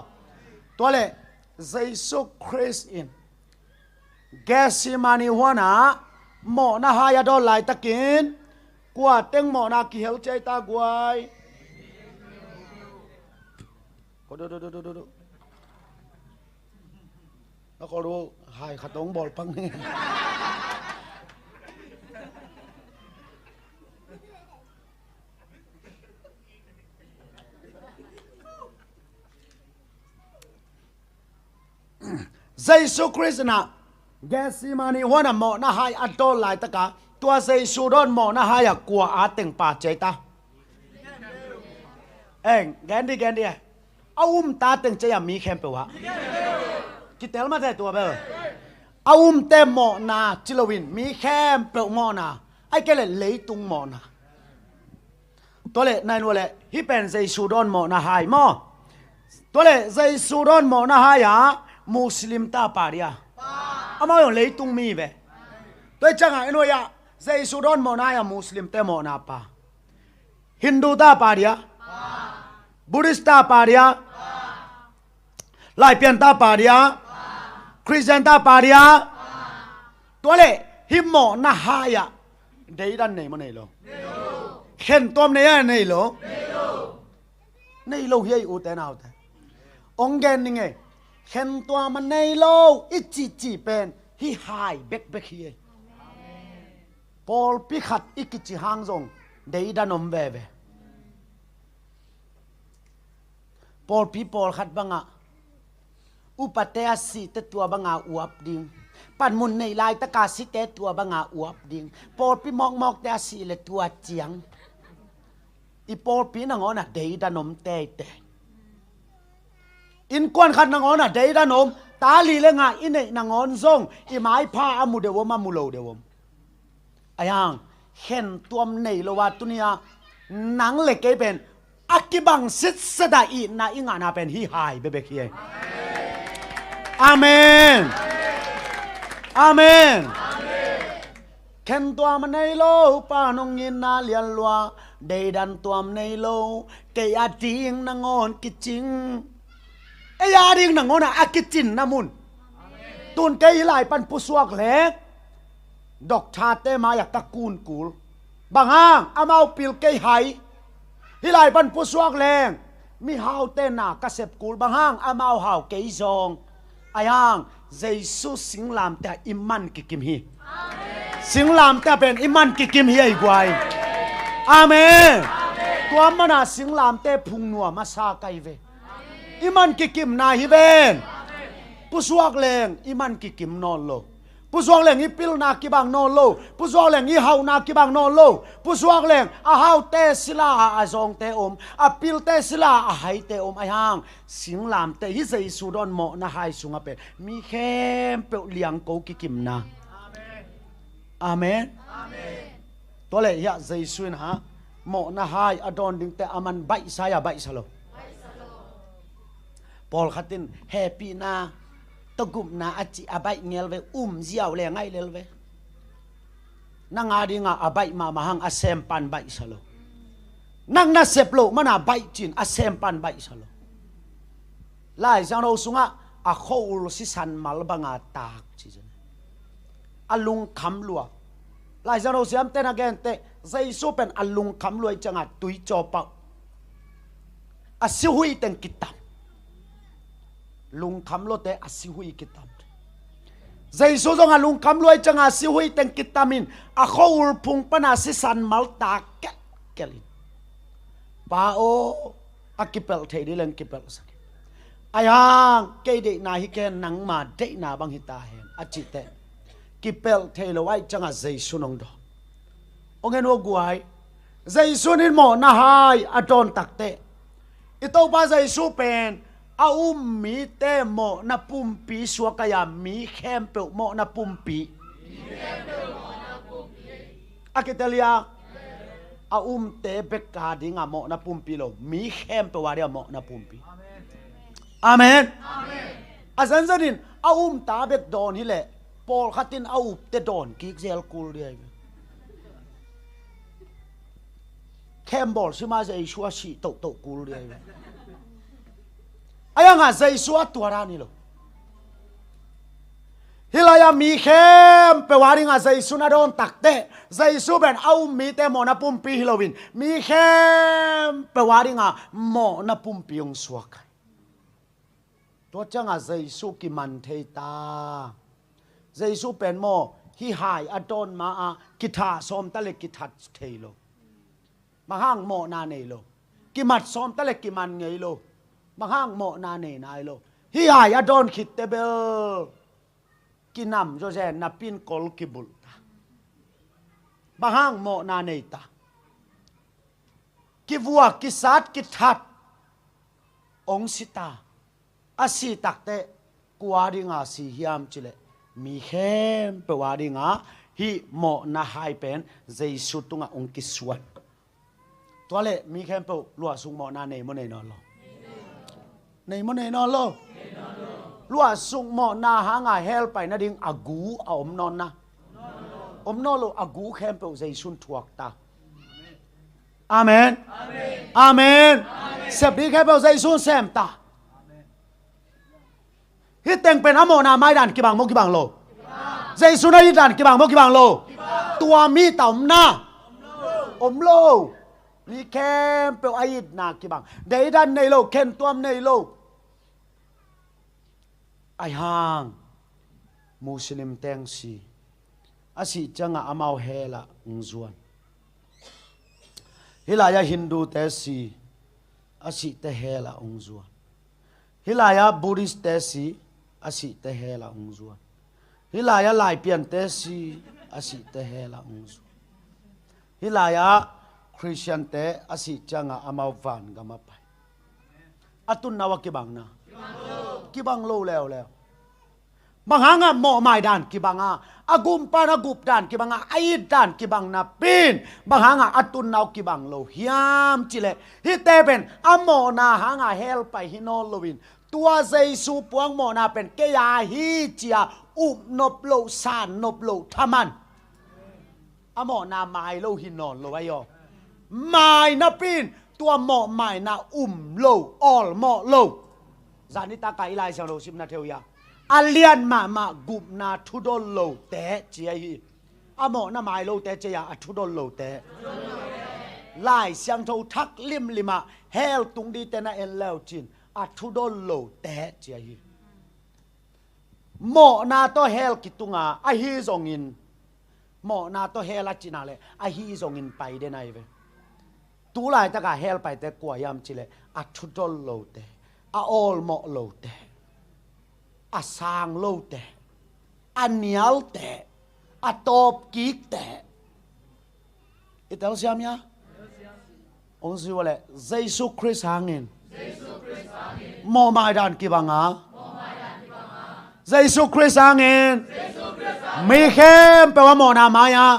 Tua leh Jesu Khrist in Gethsemane huan ah mawhna hai a dawn laitakin kua teng mawhna kihel ciai ta guai? Ko do do do do do do. Na ko do hai khat ong bawl pang ni. Jesu Khrist in ah Gethsemane huan ah mawhna hai a dawn laitaka, tua Jesu dawn mawhna hai ah kua a teng pai ciai ta? Eng, gen di, gen di e. A um ta teng ciai a mi khempeuh ah. Kitel mah te tua bel. A um te mawhna ci loin mi khempeuh mawhna. Ai kei leh leitung mawhna. Tua leh nai nua leh hih pen Jesu dawn mawhna hai maw? Tua leh Jesu dawn mawhna hai ah Muslim ta pai dia? Amau zong leitung mi ve. Tua hi ciangah i nuai ah Jesu dawn mawhna hai ah Muslim te mawhna pai? Hindu ta pai dia? Buddhist ta pai dia? Laipian ta pai dia? Christian ta pai dia? Tua leh hih mawhna hai ah deidan nei maw nei lo? Khentuam nei a nei lo? Nei lo hi ei, ute naute. Ong gen ning ei. Khentuam a nei lo i cihcih pen hih hai bekbek hi ei. Pawlpi khat i kici hang zong deidan om veve. Pawlpi pawlkhat bangah upate a sihte tua banga uap ding. Panmun neih laitaka site tua banga uap ding. Pawlpi mawkmawkte a sih le tua ciang. I pawlpi nangawn a deidan om teitei. Innkuan khat nangawn a deidan om. Ta li le nga i neih nangawn zong i maipha a mu deuh om, a mu lo deuh om. Ahi hang khentuam nei lo a tuni-a nang le kei pen a kibang sitset a itna i ngahna pen hih hai bekbek hi ei. Amen. Amen. Khentuam a nei lo pan hong itna lian lua, deidan tuam nei lo, kei a ding nangawn kicing. Ei a ding nangawn a kicinna mun. Tun kei hih lai pan pusuak leng doctor-te mai-ah ka kun kul. Bang hang? Amau pil kei hai. Hih lai pan pusuak leng mihaute na ka sep kul. Bang hang? Amau hau kei zong. Ahi hang Jesu singlamteh ah i man kikim hi. Singlamteh ah pen i man kikim hi ei guai. Amen. Tua mana singlamteh phung nuam a sa kai ve. I man kikimna hi ven. Pusuak leng i man kikim nawn lo. Pusuak leng i pilna kibang nawn lo. Pusuak leng i hauhna kibang nawn lo. Pusuak leng a haute sila a, a zawngte om, a pilte sila a haite om. Ahi hang singlamteh hih Jesu dawn mawhna hai sungah pen mi khempeuh liangko kikimna. Amen. Tua leh hiah Jesu in hah mawhna hai a dawn dingte a man baihsa a baihsa lo? Pawlkhat in hehpihna, tawgupna a cih a baih ngel ve, um ziau le ngaih lel ve. Nang a dinga a baih mahmah hang a sempan baihsa lo. Nang na sep loh mana baih cin a sempan baihsa lo. Lai Siangtho sungah a kho-ul sisan mal banga taak ci zen. A lungkham lua. Laisiangtho siamte na gente, Jesu pen a lungkham lua i cianga tui cawpauh, a sihuih teng kitam. Lungkham luate a sihuih kitam. Jesu zong a lungkham lua i cianga a sihuih teng kitamin, a khuaul phung pana sisan malta kelkelin, Pa aw, a kipelh thei dih leng kipelhsak in. Aihang kei deihna hi ken, nangma deihna bang hi ta hen, a cihteh kipelh thei lo ahih cianga Jesu nong dawn. Ong en uh a guai, Jesu in mawhna hai a dawn takteh, i Topa Jesu pen a um mite mawhna pumpi suak a, mi khempeuh mawhna pumpi. A kitel ia, a umte bek a dinga mawhna pumpi lo, mi khempeuh a dinga mawhna pumpi. Amen. A zenzenin a umta bek dawn hileh, pawlkhat in a upte dawn kik zel kul dih ahi ve. Khem bawl sima Jesu a sih tohtoh kul dih ahi ve. Aihanga Jesu a tua dan hi lo. Hih lai-a mi khempeuh a dinga Jesu na dawn takteh, Jesu pen a um mite mawhna pumpi hi loin, mi khempeuh a dinga mawhna pumpi hong suak. Tua cianga Jesu kiman thei ta. Jesu pen maw, hih hai a dawn ma-a kithah sawm ta le kithat thei lo. Bang hang? Mawhna nei lo. Kimat sawm ta le kiman ngei lo. Bang hang? Mawhna nei nai lo. Hih hai a dawn khitte bel kinam zawzen napi-in kol kibulh ta. Bang hang? Mawhna nei ta. Kivua, kisat, kithat, hong si ta. A sih takteh kua dinga si hiam cileh, mi khempeuh a dinga hih mawhna hai pen Jesu tungah hong kisuan. Tua leh mi khempeuh luahsuk mawhna nei maw nei nawn lo? Nei maw nei nawn lo? Luahsuk mawhna hanga hell pai nading a gu a om nawn na? Om nawn lo. A gu khempeuh Jesu in thuak ta. Amen. Amen. Sep ding khempeuh Jesu in sem ta. Hih teng pen a mawhna mai dan kibang maw kibang lo? Jesu na it dan kibang maw kibang lo? Tua mi ta om na? Om lo. Mi khempeuh a itna kibang. Deidan nei lo, khentuam nei lo. Aihang Muslim teng si, a sih cianga amau hell ah hong zuan. Hih lai-a Hindu te si, a sihte hell ah hong zuan. Hih lai-a Buddhist te si, a sihte hell ah hong zuan. Hih lai-a Laipiante si, a sihte hell ah hong zuan. Hih lai-a Christian te a sih cianga amau vangam ah pai. A tunna uh a kibang na? Kibang lo leuleu. Bang hanga mawhmai dan kibang a, a gumpa na gup dan kibang a, a it dan kibang napi-in, bang hanga a tunna uh kibang lo hiam cileh, hihte pen a mawhna hanga hell pai hi nawn loin, tua Jesu puak mawhna pen kei a hi ci-a upnop loh, sannop loh thaman. A mawhna mai lo hi nawn lo ahi aw. Mai napi-in tua mawhmaina um lo, awlmawh lo. Zani taka i Lai Siangtho simna theu ia, a lian mahmah gupna thudon lote ci ahi. A mawhna mai lote ci a, a thudon lote. Lai Siangtho thak limlimah hell tung dingte na en leucin, a thudon lote ci ahi. Mawhna tawh hell kitunga, ahi zongin, mawhna tawh hell a cina le ahi zongin pai den ahi ve. Tu laitaka hell paite kua hiam cileh, a thudon lote, a awlmawh lote, a sang lote, a nialte, a tawpkikte. I telsiam hia? Hong zui uh leh Jesu Khrist hangin mawhmai dan kibang a, Jesu Khrist hangin mi khempeuh a mawhna mai a,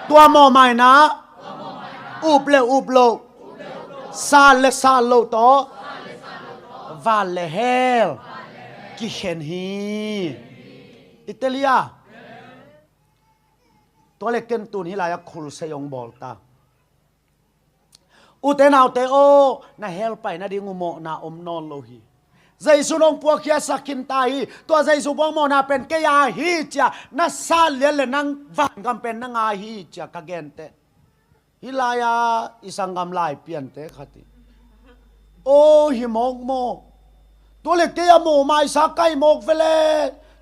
tua mawhmaina up le up loh, san le san loh tawh, van le hell kikhen hi. I tel hia? Tua le ken tun hih lai-ah khulsei hong bawl ta. Ute naute aw, na hell pai nading uh mawhna om nawn lo hi. Jesu nong puakkhiatsak khin ta hi. Tua Jesu puak mawhna pen kei a hi cia, na sat lian le nang vangam pen nang a hi cia ka gente. Hih lai-a i sanggam lai piante khat hi. Aw, hi mawk maw? Tua le kei a mawhmaisa kai mawk ve le.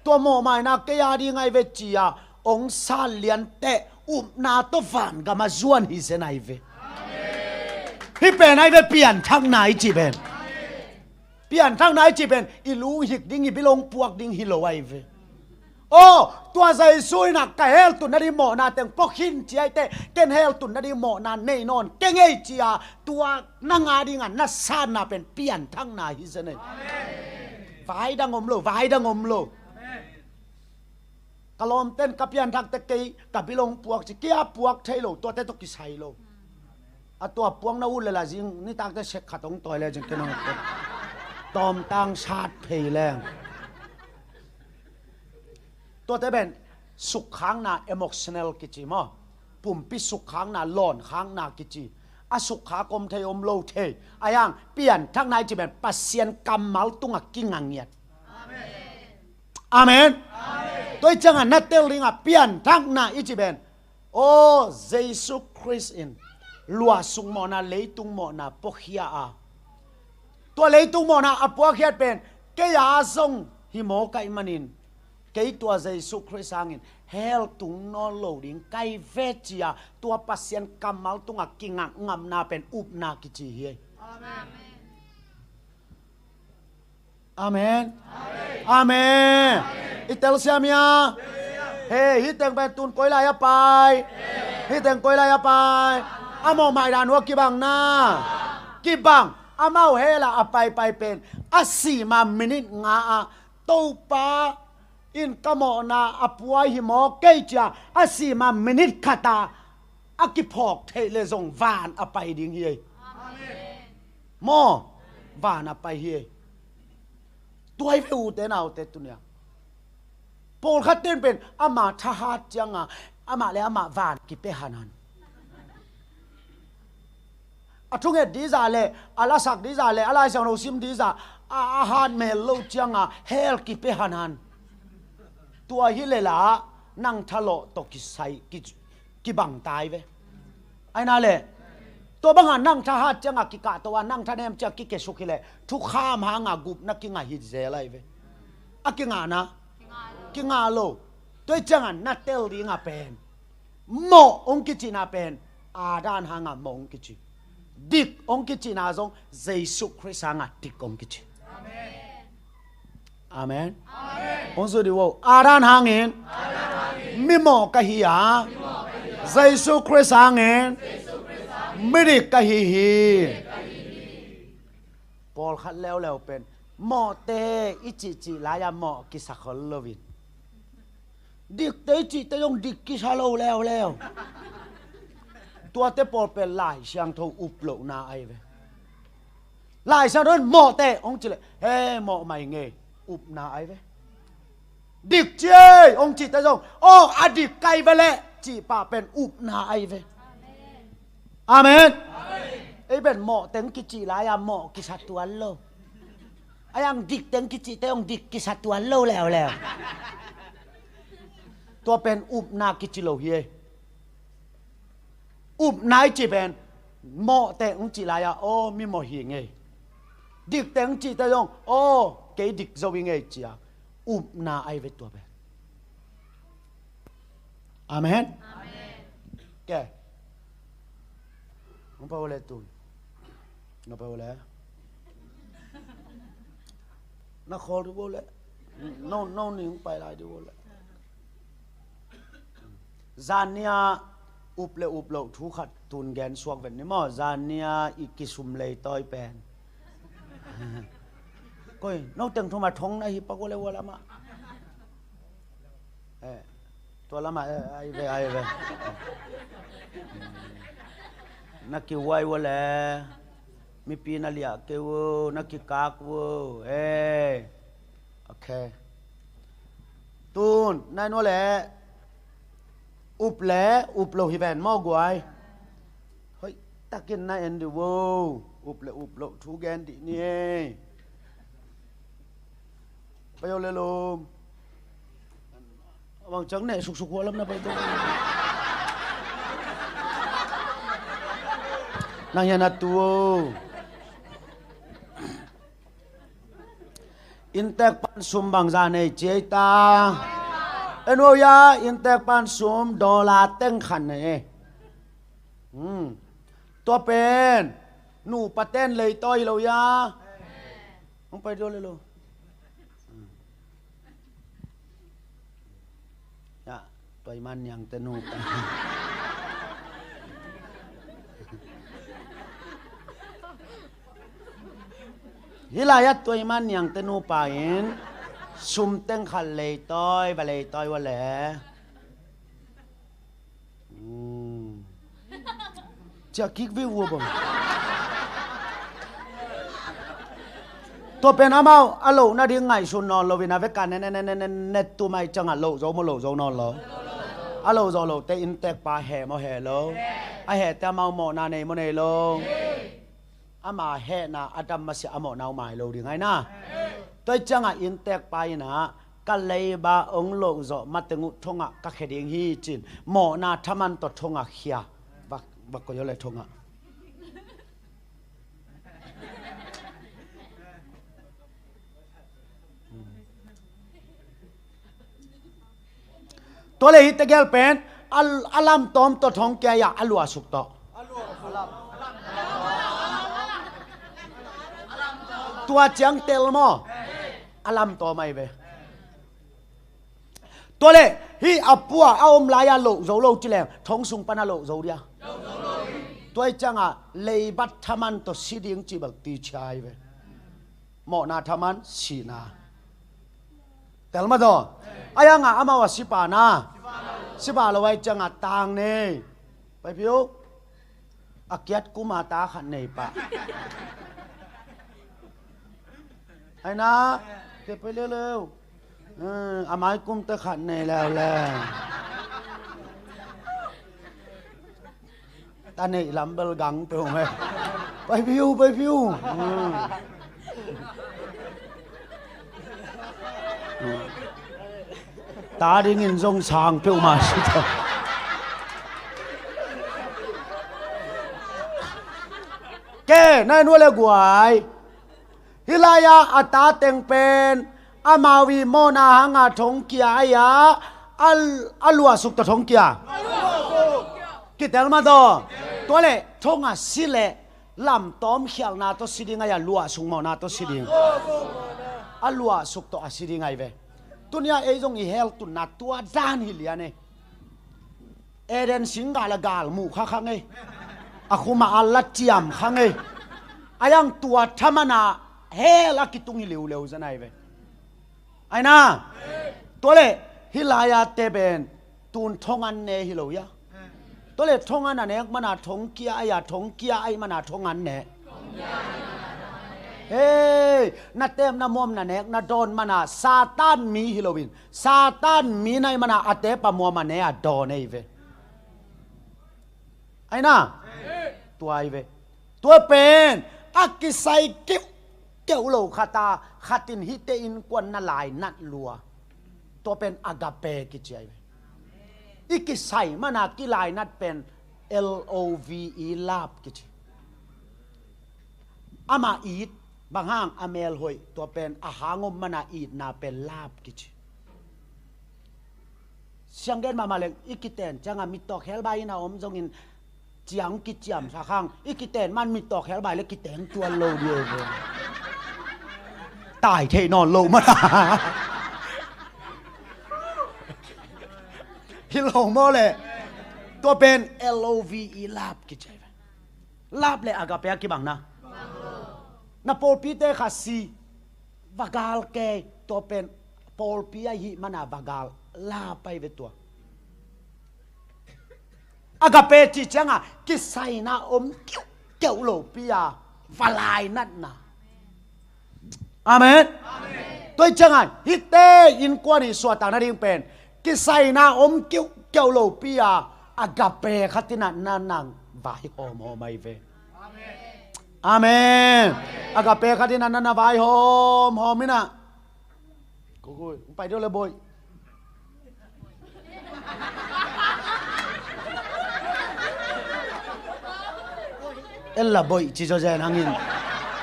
Tua mawhmaina kei a ding ai ve cia, ong sat lian teh upna tawh vangam a zuan hi zen ai ve. Hih pen ai ve pianthakna i cih pen. Pianthakna i cih pen i lunghik ding, i bilong puak ding hi lo ai ve. Aw, tua Jesu in ah ka hell tun nading mawhna teng puak khin ci ai teh, ken hell tun nading mawhna nei nawn keng ei cia, tua nang a ding a na satna pen pianthakna hi zen ei. Vai dang om lo, vai dang om lo. Ka lawmten ka pianthak teh kei ka bilong puak ci, kei a puak thei lo, tuate tawh kisai lo. A tua puak na ut le la zing nitakte sek khat ong tawi le zing kei nong tawmtang sat phei leng. Tuate pen sukkhakna, emotional kici maw? Pumpi sukkhakna, lawnkhakna kici. A sukkhak om thei om lo thei. A yang pianthakna i ci pen Pasian kammal tungah kinga ngiat. Amen. Tua i ciangah na tel dingah pianthakna i ci pen, aw, Jesu Khrist in luahsuk mawhna, leitung mawhna puakhia a, tua leitung mawhna a puakhia pen kei a zong hi mawk ahih manin, kei tua Jesu Khrist hangin hell tung nawn lo ding kai ve cia, tua Pasian kammal tungah kingakngamna pen upna kici hi. Amen. Amen. I telsiam hia? He, hih teng pen tun koi lai a pai? Hih teng koi lai a pai? A mawhmai dan uh a kibang na. Kibang. Amau hell ah a paipai pen a si ma minit nga ah, Topa in ka mawhna a puai hi mawk kei cia, a si ma minit khat ah a kiphawk theih le zong van a pai ding hi ei. Maw? Van a pai hi ei. Tua hi ve ute naute tunia. Pawlkhat ten pen ama thahat cianga amah le amah van kipia hanhan. A thunget dizah le a lasak dizah le a Lai Siangtho sim dizah a, a hat mel lo cianga hell kipia hanhan. Tua hi le la nang thalawh tawh kisai, ki, kibang tai ve. Aina le tua banga nang thahat cianga kikahto a, nang thanem cianga kikesuk hi le thukham hanga gupna kinga hi zel ai ve. A kingahna kinga lo. Tua i cianga na tel dinga pen mawh hong kicihna pen Adam hanga mawh hong kici. Dik hong kicihna zong Jesu Khrist hanga dik hong kici. Amen. Hong zu di vo. Adam hangin mimawh ka hi a, Jesu Khrist hangin midik ka hi hi. Pawlkhat leuleu pen mawhte i cihcih lai-a mawh kisa khol loin, dikte i cihte zong dik kisa lo leuleu. Tuate pawl pen Lai Siangtho up lohna ai ve. Lai Siangtho in mawhte hong ci le, he, mawh mai ngei, upna ai ve. Dik ci ei hong cihte zong, aw, a dik kai ve leh cih pah pen upna ai ve. Amen. Ei pen mawh teng kicih lai-a mawh kisa tuan lo. A yang dik teng kicihte hong dik kisa tuan lo leuleu. Tua pen upna kici lo hi ei. Upna i cih pen mawh teng hong cih lai-a, aw, mi mawh hi ngei. Dik teng hong cihte zong, aw, kei dik zo hi ngei cia upna ai ve tua pen. Amen. Ke. Hong pau le tun. Hong pau le. Na khawl di vo le. No, no ning pai lai di vo le. Zania up le up loh thu khat tun gen suak ven ni maw. Zania i kisum lei tawi pen. Koi, no teng thuma thong na hi pak vo le vo lama. Eh, tua lama, eh, ai ve, ai ve. Na kihuai vo le. Mipi na liah kei vo, na kikak vo. Eh. Okay. Tun, nai nua le. Up le, up lo hi ven maw guai. Hoih takin na en di vo. Up le, up lo, thu gen di ni. Pai o le lo. Bang ciang neh suksuk hua lam na pai to. Nang hian a tu o. Inntek pan sum bangza nei ci ei ta. En o ya, inntek pan sum dollar teng khat nei e. Hmm. Tua pen nupa ten leitawi lo ya. Hong pai dua le lo. Hmm. Ya, Tuai Man Niang te nupa. Hih lai-ah Tuai Man Niang te nupa in sum teng khat leitawi, va leitawi ua le. Hmm. Ciah kik veu vua bang. Tua pen amau a loh nading ngaihsun nawn lo in a vekah ne ne ne ne ne ne tumai ciangah loh zo maw loh zo nawn lo. A loh zo lo te inntek pa heh maw heh lo. A heh te amau mawhna nei maw nei lo. Ama hehna a dam masiah a mawhna uh mai lo ding aina. Tua ciangah inntek pa inah ka leiba ong loh zawh mateng uh thongah ka khe ding hi cin mawhna thaman tawh thongah khia. Bak, bak ko yo le thongah. Tua le hi tegel pen a, a lamtawm tawh thong kia ya a luahsuk tawh. Tua ciang tel maw? A lamtawm ahi ve. Tua le hi a pua a om lai-a loh zo lo ci leng thong sung pan a loh zo dia. Tua hi ciangah leibat thaman tawh si ding ci bal ti cia ahi ve. Mawhna thaman sihna. Telma daw. Ai anga amau a sipa na. Sipa lo ai cianga tang nei. Pai piu. A kiat kuma ta khat nei pa. Ai na. Ke pai leu leu. A mai kum ta khat nei leu leu. Ta neih lam bel gang peuh meh. Pai piu, pai piu. Ta dingin zong sang peuhmah si ta. Ke, nai nua le guai. Hih lai-ah a ta teng pen amau i mawhna hanga thongkia ai-a a, a luahsuk tawh thongkia. Kitel mah daw. Tua le thong a si le lamtawm khialhna tawh si ding ai-a luahsuk mawhna tawh si ding. A luahsuk tawh a si ding ai ve. Tunia ei zong i hell tunna tua dan hi lian ei. Eden singgal a gal muh kha kha ngei. A khuma a la ciam kha ngei. A yang tua thamana hell a kitung hi liuleu zan ai ve. Ai na. Tua le hih lai-a te pen tun thongan ne hi lo ia. Tua le thongan a nek mana thongkia ai-a thongkia ai mana thongan ne. Hei, na tep na muam na nek na dawn mana Satan mi hi loin Satan mi nai mana a tep a muam a ne a dawn ei ve. Ai na. Tua ai ve. Tua pen a kisai kiuh keuh lo khata khatin hihte innkuan na lainat lua. Tua pen agape kici ai ve. I kisai mana kilainat pen L O V E love kici. Ama it bang hang a melhoih tua pen a hangom mana itna pen love kici. Sianggen mahmah leng i kiten cianga mittawk helbai ina om zongin ciang kiciamsa khang i kiten man mittawk helbai le kiteng tuan lo di ei ve. Tai thei nawn lo mana. Hi lo maw le. Tua pen L O V E love kici ai ve. Love le agape a kibang na. Na pawlpite kha si. Vagal kei tua pen pawlpi ahi mana vagal love ai ve tua. Agape ci cianga kisaina om kiuh keuh lopi a valainatna. Amen. Tua i cianga hihte innkuan i suahtak nading pen kisaina om kiuh keuh lopi a agape khatina na nang vaihawm hawm ai ve. Amen. Agape khatina na na vaihawm hawm ina. Kogoi, hong pai deuh le boih. Ella boih ci zaw zen hangin.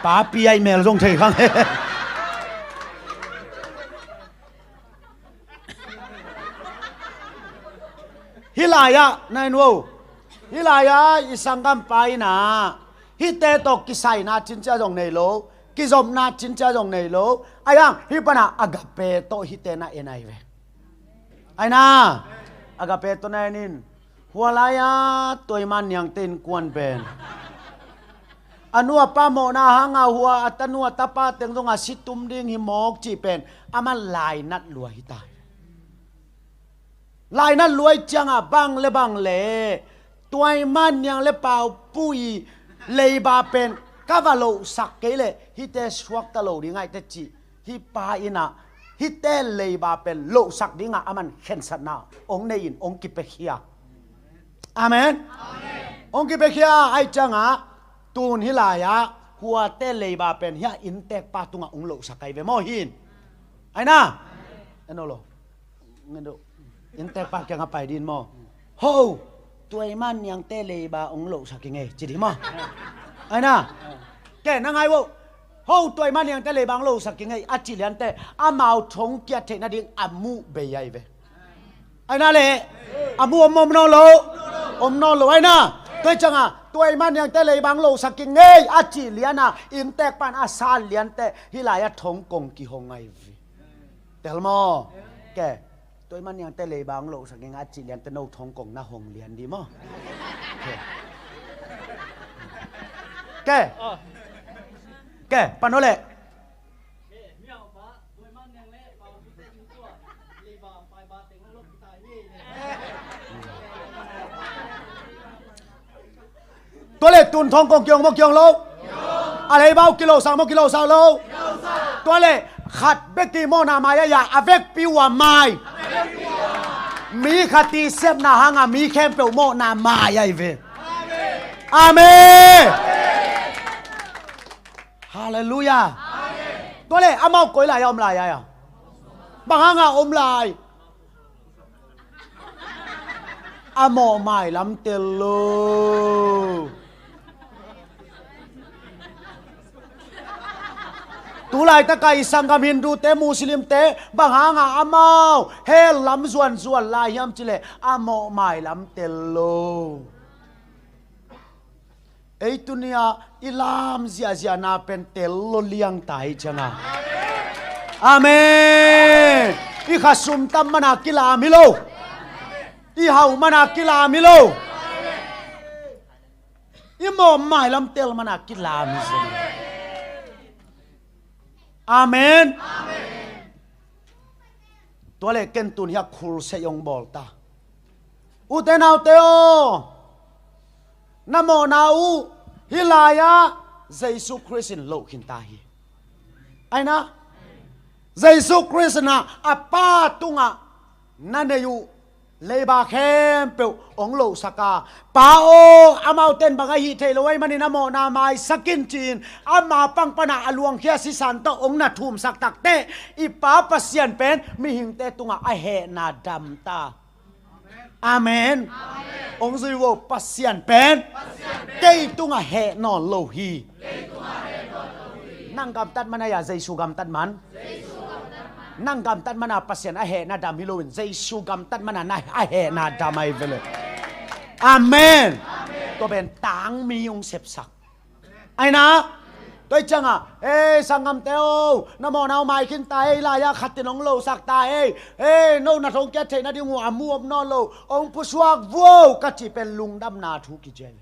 Papi ai mel zong thei khang. Hih lai-ah, nai nuo. Hih lai-ah i sanggampa in ah, hihte tawh kisaina cincia zong nei lo, kizopna cincia zong nei lo. Ai ang, hih panah agape tawh hihte na en ai ve. Ai na, agape tawh na en in. Hua lai-ah tua i man niangte innkuan pen a nu a pa mawhna hanga hua a tanu a tapa teng zong a si tum ding hi mawk cih pen a man lainat lua hi ta. Lainat lua i cianga bang le bang le tua i man niang le pau pui leiba pen ka va lohsak kei le hihte suakta lo ding aihte cih. Hih pa in ah hihte leiba pen lohsak dingah a man khensatna hong nei in hong kipiakhia. Amen. Hong kipiakhia ai ciangah tun hih lai-ah huate leiba pen hiah inntekpa tungah hong lohsak ai ve maw hin. Ai na. En aw lo. Ngen do. Inntekpa kiangah pai din maw. Ho, tua i man niangte leiba hong lohsak i ngei ci di maw. Ai na. Ke na ngai vo. Ho, tua i man niangte leiba hong lohsak i ngei a cih liante amau thong kiat theih nading a muh bei ai ve. Ai na le. A muh om om nawn lo. Om nawn lo ai na. Tua i ciangah tua i man niangte leiba hong lohsak i ngei a cih liana inntekpa in a san liante hih lai-ah thong kong kihong ai ve. Tel maw. Ke. Tua i man niangte leiba hong lohsak i ngei a cih liante no thong kong na hong lian di maw. Ke. Ke. Ke pan aw leh. Tua le tun thong kong kiong maw kiong lo. A leiba uh kilohsak maw kilohsak lo. Tua le khat bek i mawhna mai a ya a vekpi uh a mai. Mi khat i sepna hanga mi khempeuh mawhna mai ai ve. Amen. Halleluiah. Tua le amau koi lai a om lai a ya. Bang hanga om lai. A mawh mailam tel lo. Tulaitaka i sanggam Hindute Muslimte bang hanga amau hell lam zuanzuan lai hiam cileh a mawh mailam tel lo. Ei tunia i lam ziahziahna pen tel lo liang ta hi cianga. Amen. I khasum tam mana kilam hi lo. I hau mana kilam hi lo. I mawh mailam tel mana kilam hi zia. Amen. Tua le ken tun hia khulsei hong bawl ta. Ute naute aw, na mawhna uh hih lai-ah Jesu Khrist in loh khin ta hi. Ai na, Jesu Khrist in ah a Pa tungah na nei uh leiba khempeuh hong lohsak a, Pa aw, amaute in bang a hih theih loh ahih manin a mawhna maisak in ci-in ama pang pana a luangkhia sisan tawh hong na thumsak takteh i Pa Pasian pen mihingte tungah a hehna dam ta. Amen. Hong zui vo, Pasian pen kei tungah heh nawn lo hi. Nang gamtat man a ya Jesu gamtat man. Nang gamtat mana Pasian a hehna dam hi loin Jesu gamtat mana na a hehna dam ahi vele. Amen. Tua pen tangmi hong sepsak. Aina tua i cianga, ei sanggamte o, na mawhna uh mai khin ta ei, lai-a khatin hong losak ta ei, ei no na thong kia theih nading uh a mu om nawn lo, hong pusuak vuo ka cih pen lungdamna thu kici ahi.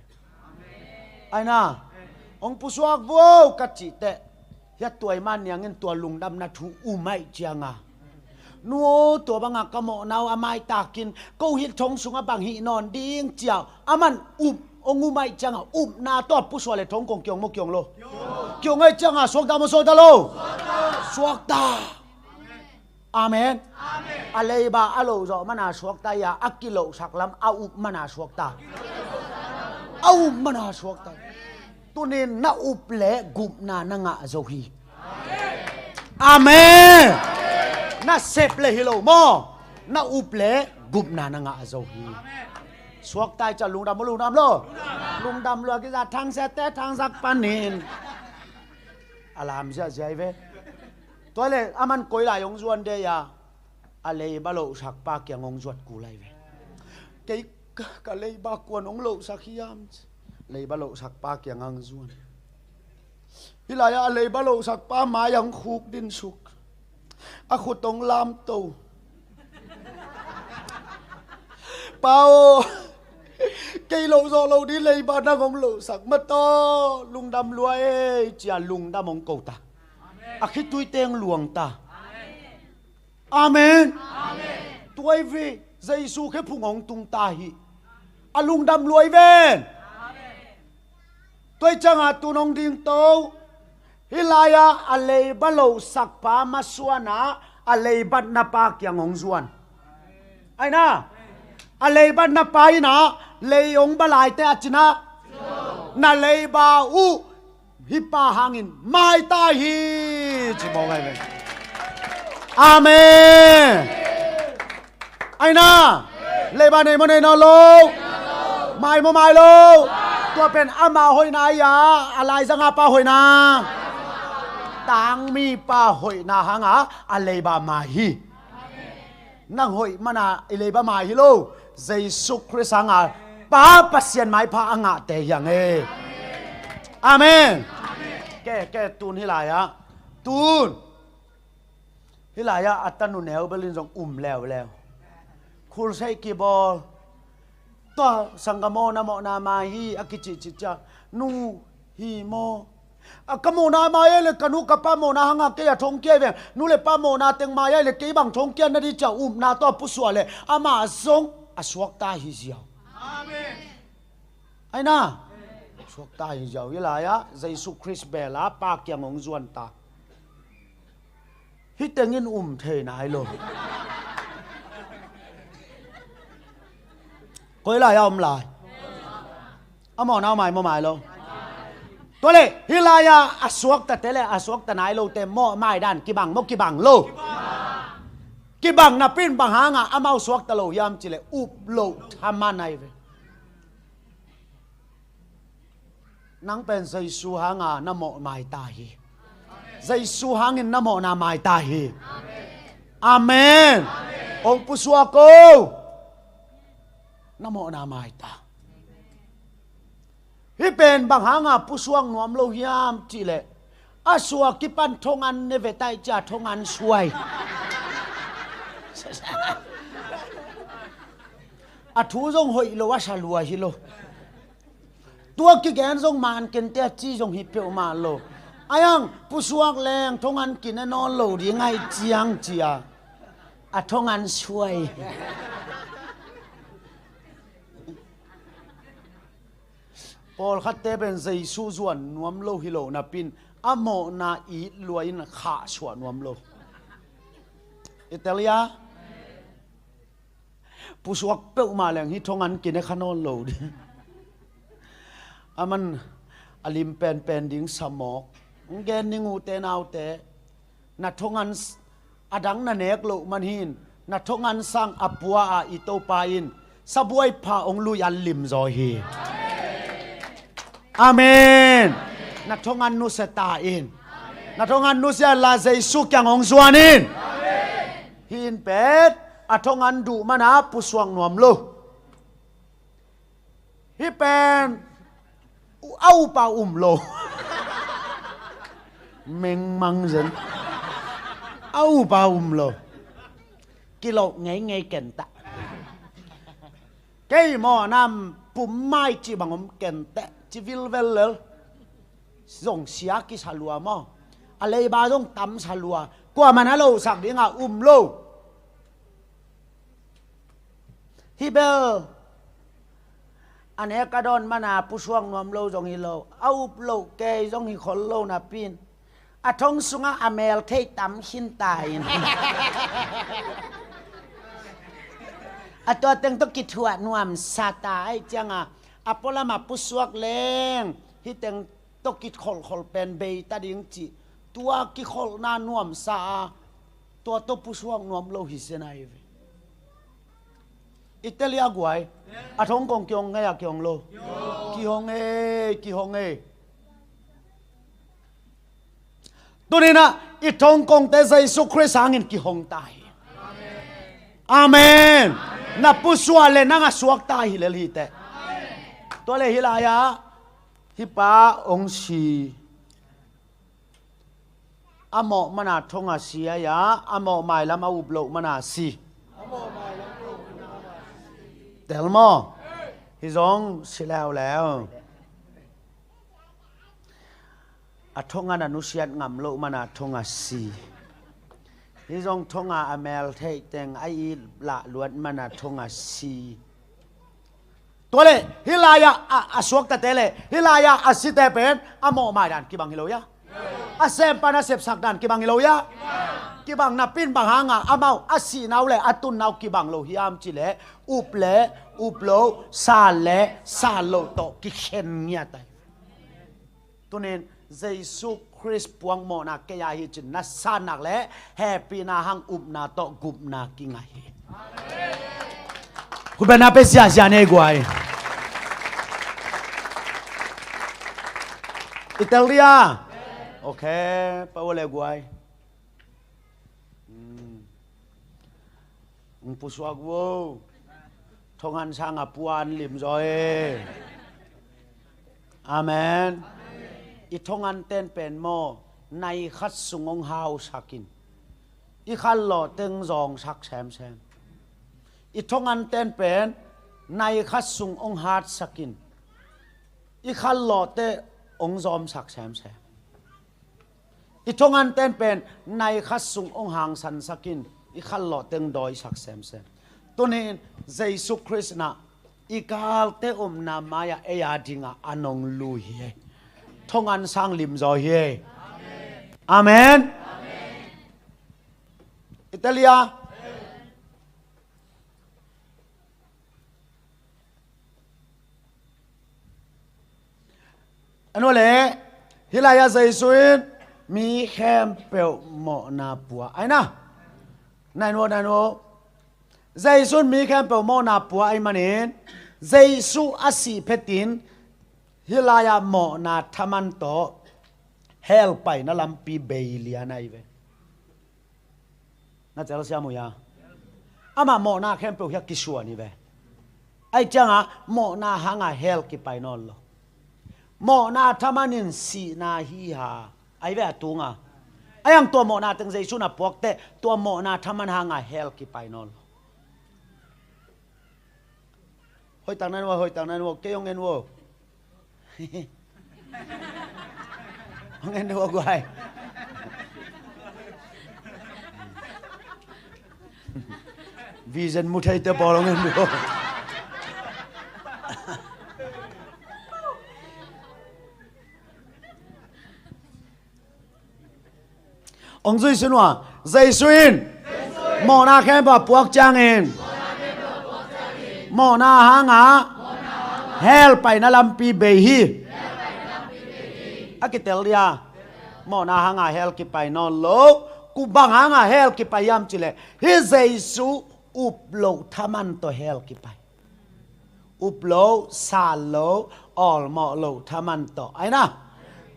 Aina hong pusuak vuo ka cih teh, hia tua i man niangin tua lungdamna thu um aih cianga, nu aw, tua banga ka mawhna uh a maitakin ko hih thong sungah bang hih nawn ding cia a man up hong um aih cianga, upna tawh pusuak le thong kong kiong maw kiong lo? Kiong aih cianga suakta maw suakta lo? Suakta. Amen. A leiba a loh zawh mana suakta ia, a kilohsak lam a up mana suakta. A up mana suakta. Tunin na up le gupna na ngah zo hi. Amen. Na sep le hi lo maw? Na up le gupna na ngah zo hi. Suakta i ciah lungdam maw, lungdam lo? Lungdam lua kizah thangsiate thangsak panin a lam ziahziah hi ve. Tua le aman koi lai hong zuan de a, a leiba lohsakpa kiang hong zuat kul lai ve. Kei ka, ka leiba kuan hong lohsak hiam? Leiba lohsakpa kiang hong zuan. Hih lai-ah a leiba lohsakpa mai hong khuk dinsuk, a khut hong lamto. Pa aw, kei lohzawh lo ding leiba nang hong lohsak mataw, lungdam lua ei, cia lungdam hong ko ta. A khitui teng luang ta. Amen. Tua hi ve, Jesu khephung hong tung ta hi. A lungdam lua hi ven. Tua hi ciangah tun hong dingto. Hih lai-ah a leiba lohsakpa masuanah a leibatnapa kiang hong zuan. Aina, a leibatnapa innah lei hong balaite a cinah, na leiba uh hih pa hangin maita hi, ci mawk ahi ve. Amen. Aina, leiba nei maw nei nawn lo? Mai maw mai lo? Tua pen ama hoihna ahi a, a laizanga pa hoihna, tangmipa hoihna hanga a leiba mai hi. Nang hoih mana i leiba mai hi lo. Jesu Khrist hanga Pa Pasian maipha a ngahte hi hang e. Amen. Ke, ke tun hih lai-ah, tun hih lai-ah a tanu neu belin zong um leuleu. Khulseih kibawl. Tua sanggam aw, na mawhna mai hi a kicihcih ciah, nu hi maw? A ka mawhna mai ai le ka nu ka pa mawhna hanga kei a thongkia hi veng. Nu le pa mawhna teng mai ai le kei bang thongkia na di ciah upna tawh pusuah le amah zong a suakta hi ziau. Amen. Aina, suakta hi ziau. Hih lai-ah Jesu Khrist bela Pa kiang hong zuan ta. Hih tengin um thei nai lo. Koi lai-ah om lai? A mawhna mai maw mai lo? Tua le hih lai-ah a suaktate le a suakta nai lote mawh mai dan kibang maw kibang lo? Kibang napi-in bang hanga amau suakta lo hiam cih leh up loh thaman ahi ve. Nang pen Jesu hanga na mawh mai ta hi. Jesu hangin na mawhna mai ta hi. Amen. Hong pusuak o. Na mawhna mai ta. Hih pen bang hanga pusuak nuam lo hiam cih leh a suak kipan thongan ne ve tai cia thongan suai. A thu zong hoih lo a sa lua hi lo. Tua kigen zong man kente a ci zong hi peuhmah lo. Ai ang pusuak leng thongan kine nawn lo ding ahi ciang cia a thongan suai. Pawlkhatte pen Jesu zuan nuam lo hi lo napi-in a mawhna it lua in khahsuah nuam lo. I tel hia? Pusuak peuhmah leng hih thongan kine kha nawn lo ding. Aman a lim penpen ding sa mawk. Hong gen ning ute naute. Na thongan s-, a dang na nek loh man hin na thongan sang a pua-a i Topa in sabuai pha hong lui an lim zaw hi. Amen. Na thongan nusia ta in. Na thongan nusia la Jesu kiang hong zuan in. Hih in pen a thongan duh mana pusuak nuam lo. Hih pen a upa um lo. Mengmang zen. A upa um lo. Kilawh ngeingei kentah. Kei maw nam pum mai cih bang om kenteh ci vilvel lel. Zong sia kisa lua maw? A leiba zong tamsa lua. Kuaman a losak dinga um lo. Hih bel a nek a dawn mana pusuak nuam lo zong hi lo, a up loh kei zong hi khol lo napi-in a thong sungah a mel thei tam khin ta in a tua teng tawh kithuah nuamsa ta aih cianga a pualamah pusuak leng hih teng tawh kikholhkholh pen bei ta ding cih tua kikholhna nuamsa a Tua tawh pusuak nuam lo hi sia nai ve. I tel hia guai? A thongkong kihong ngei a kihong lo? Kihong ei, kihong ei. Tuninah i thongkongte Jesu Khrist hangin kihong ta hi. Amen. Na pusuak le nang a suak ta hi lel hi teh. Tua le hih lai-ah hih pa hong si. A mawh mana thong a si a, a mawh mailam a up loh mana si. Tel maw? Hih zong si leuleu. A thong a na nusiat ngam loh mana thong a si. Hih zong thong a a mel theih teng a it lah luat mana thong a si. Tua le hih lai-ah a, a suaktate le hih lai-ah a site pen a mawh mai dan kibang hi lo hia? A sempa na sepsak dan kibang hi lo hia? Kibang napi-in bang hanga amau a sihnau le a tunnau kibang lo hiam cih leh up le up lo, san le san lo tawh kikhen ngiat ahi. Tunin Jesu Khrist puak mawhna kei a hi cin na sannak le hehpihna hang upna tawh gupna kingah hi. Khutbetna pe ziahziah nei guai. I tel dia. Ok, pa ua le guai. Hmm. Hong pusuak vo. Thongan sanga puan limzaw e. Amen. I thongan ten pen maw, nai khat sung hong hausakin i khanlawh teng zawngsak semsem. I thongan ten pen nai khat sung hong hatsakin i khanlawhte hong zawmsak semsem. I thongan ten pen nai khat sung hong hangsansakin i khanlawh teng dawisak semsem. Tunin Jesu Khrist na i galte omna mai-ah ei a dingah a nong lui hi. Thongan sang limzaw hi. Amen. Italia. A nua le hih lai-ah Jesu in mi khempeuh mawhna pua aina. Nai nua, nai nua. Jesu in mi khempeuh mawhna pua ahi manin Jesu a sih phetin hih lai-ah mawhna thaman tawh hell paina lampi bei lian ahi ve. Na celsiam uh hia? Amah mawhna khempeuh hiah kisuan hi ve. Ahi ciangah mawhna hangah hell kipai nawn lo. Mawhna thaman in sihna hi ha. Ahi ve a tunga. Ahi hang tua mawhna teng Jesu na puakte tua mawhna thaman hangah hell kipai nawn lo. Hoihtak nan uh, hoihtak nan uh, kei hong en uh. Hong en deuh a guai. Vision mu theite pawl hong en deuh. Hong zui sun uh a, Jesu in mawhna khempeuh a puak ciangin mawhna hangah hell paina lampi bei hi. A kitel dia, mawhna hangah hell kipai nawn lo. Kua bang hangah hell kipai hiam cih leh hih Jesu up loh thaman tawh hell kipai. Up lo, san lo, awlmawh lo thaman tawh aina.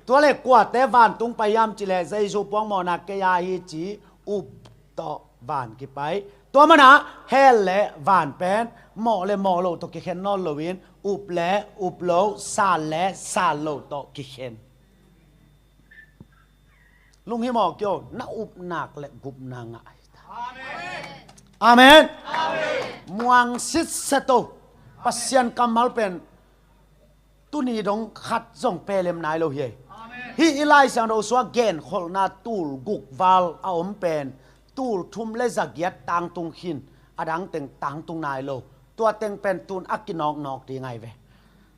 Tua le kuate vantung pai hiam cih leh Jesu puak mawhna kei a hi ci up tawh van kipai. Tua mana hell le van pen mawh le mawh lo tawh kikhen nawn loin up le up lo, san le san lo tawh kikhen. Lunghimawh kei o, na upnak le gupna ngah hi ta. Amen. Muang sitset o. Pasian kammal pen tuni dong khat zong pelem nai lo hi. Hih i Lai Siangtho sua genkholhna tul guk val a om pen tul thum le zagiat tangtung khin, a dang teng tangtung nai lo. Tua teng pen tun a kinawknawk ding ahi ve.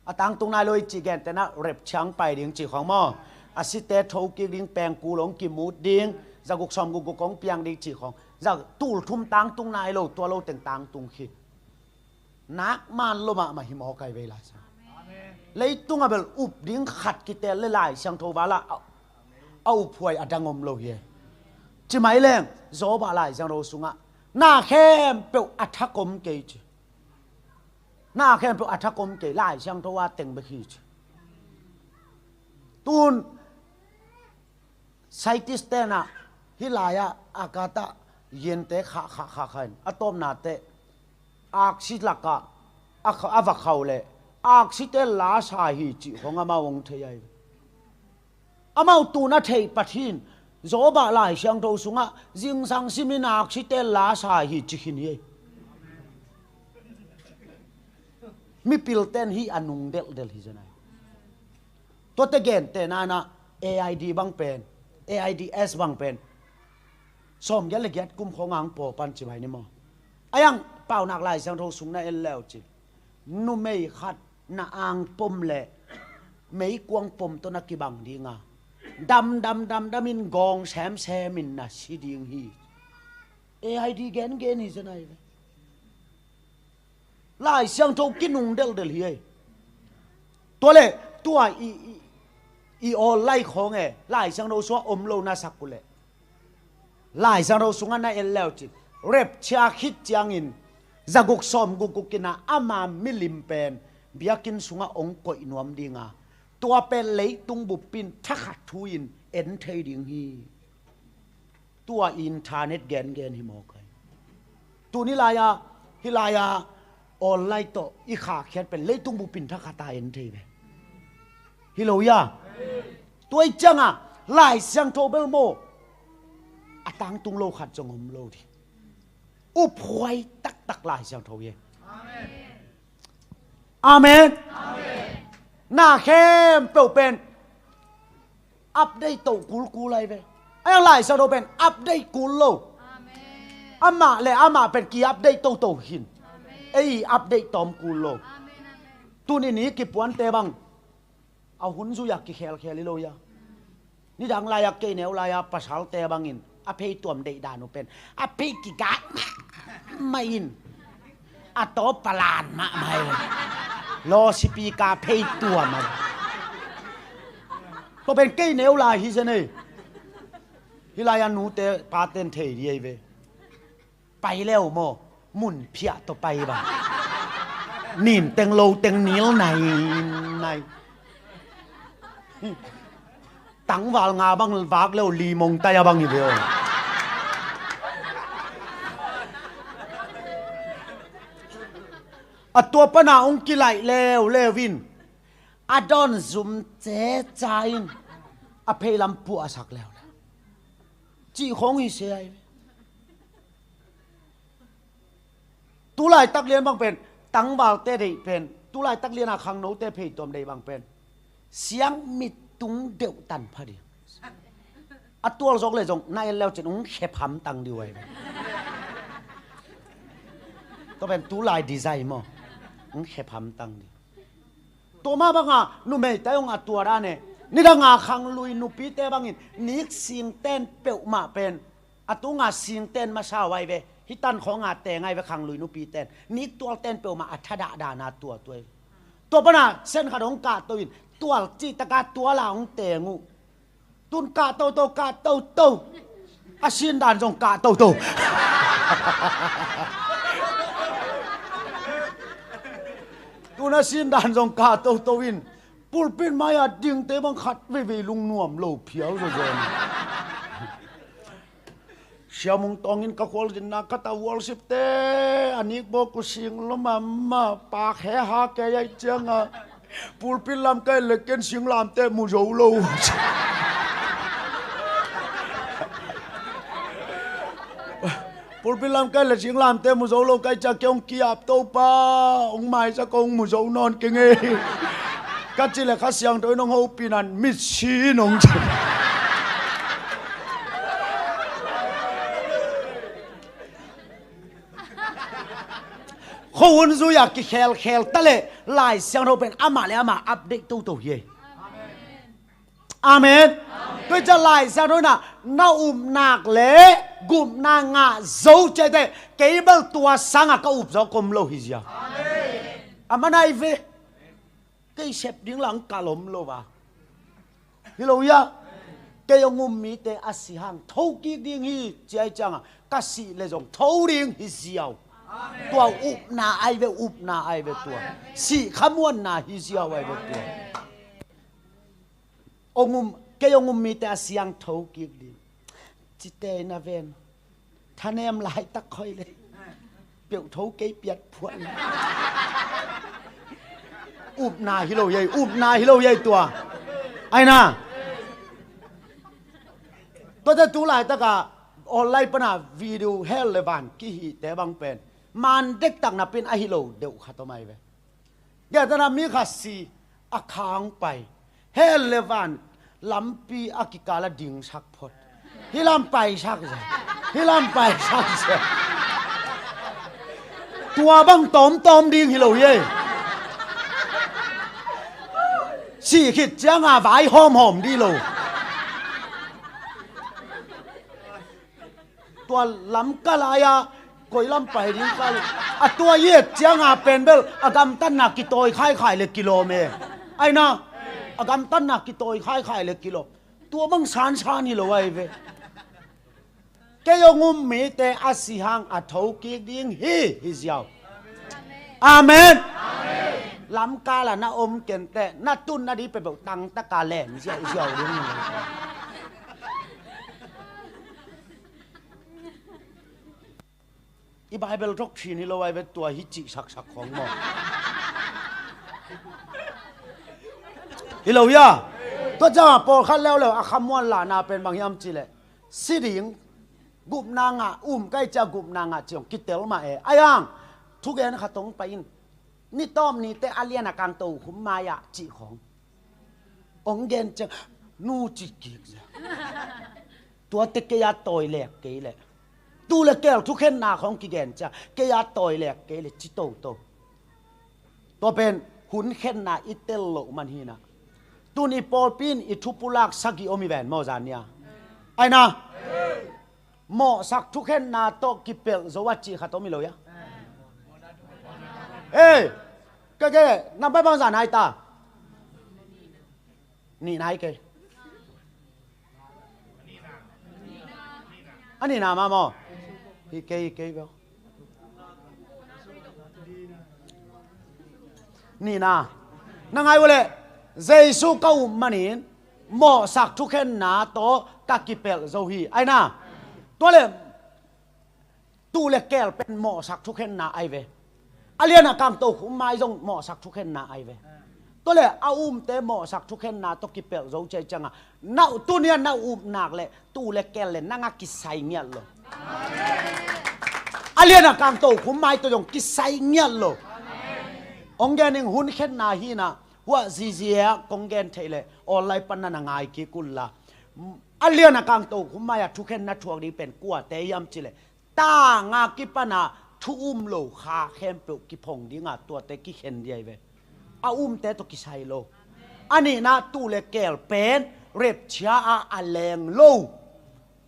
A tangtung nai lo i cih gentehna rapture hong pai ding cih khawng maw? A site thokik ding, pengkul hong kimut ding, zaguk sawmguk guk hong piang ding cih khawng. Za tul thum tangtung nai lo, tua lo teng tangtung khin. Nak man lo mahmah hi mawk ahi ve Lai Siangtho. Leitung a bel up ding khat kitel le Lai Siangtho val ah a, a uphuai a dang om lo hi. Ci mai leng, Job ah Lai Siangtho sungah na khempeuh a thak om kei ci. Na khempeuh a thak om kei, Lai Siangtho a teng bek hi ci. Tun scientist tenah hih lai-ah a kata yente khah khah khah khah in a tawpnate aksi lakah a kha-, a va khau leh aksite lasa hi cih khong amau hong thei ahi. Amau tun a theih Pathian Job ah Lai Siangtho sungah zingsang simin aksite lasa hi ci khin hi. Mipilten hih a nung delhdel hi zen ahi. Tuate gente nanah A I D bang pen, A I D S bang pen sawmgiat le giat kum khong ang paw pan ci bai ni maw? Ayang paunak Lai Siangtho sung na en leu ci. Numei khat na ang pom le meikuang pom tawh na kibang dinga, dam dam dam dam in gawng sem sem in na si ding hi. A I D gen gen hi zen ahi ve. Lai Siangtho kinung delhdel hi ei. Tua le tua i, i, i awl lai khawng e, Lai Siangtho sungah om lo na sak uh leh, Lai Siangtho sungah na en leu cin, rapture khit ciangin zaguk sawm guk guk in ah ama milim pen biakinn sungah hong koih nuam dinga, tua pen leitung bup in thakhat thu in en thei ding hi. Tua internet gengen hi mawk ai. Tuni lai-a, hih lai-a online tawh i khahkhiat pen leitung bup in thakhat a en thei ve. Hi lo ia. Tua i cianga Lai Siangtho bel maw, a tangtung lo khat zong om lo ding. Uphuai taktak Lai Siangtho hi. Amen. Na khempeuh pen update to kulkul ai ve. Ai ang Lai Siangtho pen update kul lo. Amah le amah pen ki update toto hin. Ei update tawm kul lo. Tuni ni kipuante bang a hun zui-a kikhelkhel hi lo ia. Nidang lai-a kei neu lai-a pasalte bangin a phei tuam deih dan uh pen a phei kigak mah in a tawp palan mahmah hi. Law sipika phei tuam a. Tua pen kei neu lai hi zen ei. Hih lai-a nute paten thei di ei ve. Pai leu maw, mun phiah tawh pai bang. Nin teng lo teng nil nai nai. Tangval nga bang vak leu limong tai a bang hi ve aw. A tua pana hong kilaih leuleu in a dawn zum ceca in a pheilam puahsak leuleu cih khong hi se ai ve. Tulaitak lian bang pen tangvalte deih pen, tulaitak liana khangnote pheituam deih bang pen siang mit tung deuh tanpha ding. A tual zawk le zong na en leu cin ung khep hamtang dih uh ai ve. Tua pen tulai design maw, ung khep hamtang dih. Tua mah banga numeite hong a tua dan e. Nidanga khanglui nupite bangin nik singten peuhmah pen a tunga singten masa uh ai ve. Hih tan khawnga teng ai ve khanglui nupiten. Nik tualten peuhmah a thadah dana tua tua ai ve. Tua pana sen khat hong kahto in tual cihtaka tuala hong teng uh. Tun kah toto, kah toto. A sindan zong kah toto. Tun a sindan zong kah toto in pulpit mai-a dingte bang khat veivei lungnuam lo phial zawzen. Siamung tawngin ka khualzinna ka ta worship te a nikbawk uh sing loma ma pak he ha kei ai cianga pulpit lam ka et le ken singlamte mu zo lo. Pulpit lam ka et le singlamte mu zo lo ka ai cia kei hong kiap to pa hong maisa ko hong mu zo nawn kei ngei. Ka ci le Kha Siangtho in hong hopih nan mitsi in hong ci. Khuahun zui-a kikhelkhel ta le Lai Siangtho pen amah le amah update toto hi ei. Amen. Tua hi ciah Lai Siangtho inah na upnak le gupna ngah zo ciaite kei bel tua sangah ka up zaw kom lo hi zia. A man ai ve. Kei sep ding lang ka lom lo va. Hi lo ia. Kei hong um mite a si hang tho kik ding hi, ci ahih ciangah ka sih le zong tho ding hi ziau. Tua upna ai ve, upna ai ve tua. Sih khamuanna hi ziau ai ve tua. Hong um, kei hong um mite a si hang tho kik ding. Cite na ven. Thanem laitak khoi le. Peuh tho kei piat phuan. Upna hi lo hi ei, upna hi lo hi ei tua. Aina. Tuate tu laitaka online pana video hell le van kihihte bang pen man dektak napin ahi lo deuh khat om ai ve. Gentana mi khat si a khang pai. Hell le van lampi a kikal a dingsak phot. Hih lam paisak ze. Hih lam paisak ze. Tua bang tawmtawm ding hi lo hi ei. Sih khit cianga vai hawmhawm dih lo. Tua lam ka lai-a koi lam pai ding ka lai. A tua i et cianga pen bel a gamtatna kitawi khaikhai le kilawm e. Aina, a gamtatna kitawi khaikhai le kilawm. Tua bang sansan hi lo ai ve. Kei hong um mite a si hang a tho kik ding hi, hi ziau. Amen. Lamkala na om kenteh na tun na di pepeuh tangtaka len ziauziau ding hi. I Bible doctrine hi lo ai ve tua hi cihsaksak khong maw? Hi lo hia? Tua cianga pawlkhat leuleu a khamuan lahna pen bang hiam cihleh si ding, gupna ngah, um kai cia gupna ngah cih hong kitel mah e. Ai hang thugen khat hong pai in, ni tawp nite a liana kang tokhum mai-ah cih khong hong gen ciang nu ci kik zia. Tuate kei-a tawi lek kei leh tu le keel thukhenna khong kigen cia kei-a tawi lek kei leh ci toto. Tua pen hun khenna i tel loh man hina. Tun i pawlpi in i thupulak sagih om i ven maw zan nia? Aina mawhsak thukhenna tawh kipelh zo a cih khat om i lo ia? Ei, kei kei nampai bang zan hai ta. Nihna hi kei. A nihna mah maw? Hi kei, hi kei bel. Nihna. Na ngai uh leh Jesu ka up manin mawhsak thukhenna tawh ka kipelh zo hi. Aina. Tua leh tu le keel pen mawhsak thukhenna ai ve. A liana kang tokhum mai zong mawhsak thukhenna ai ve. Tua le a umte mawhsak thukhenna tawh kipelh zo ciai cianga na tunia na upnak le tu le keel le nanga kisai ngiat lo. A liana kang tokhum mai tawh zong kisai ngiat lo. Hong genin hun khenna hina huah zizia kong gen theih le online pan na na ngai kik unla. A liana kang tokhum mai-a thukhenna thuak ding pen kuate hiam cileh tanga kipana thu um lo kha khempeuh kiphong dinga tuate kikhen diai ve. A umte tawh kisai lo. A nihna tu le keel pen repchia a a leng lo.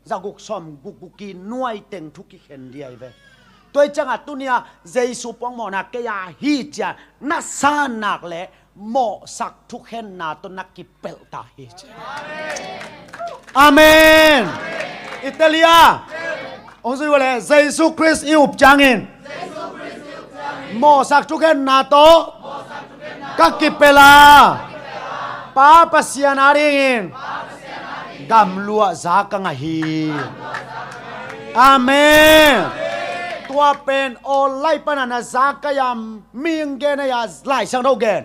Zaguk sawm gukguki nuai teng thu kikhen diai ve. Tuai cianga tunia Jesu puangmawhna kei a hi cia na sannak le mawhsak thukhenna tawh na kipelh ta hi ci. Amen. Italia hong zui uh le Jesu Khrist i up ciangin mawhsak thukhenna tawh ka kipelh a Pa Pasian a dingin gamluah za ka ngah hi. Amen. Tua pen awl lai pana na za ka yam ming gen a ya Lai Siangtho gen.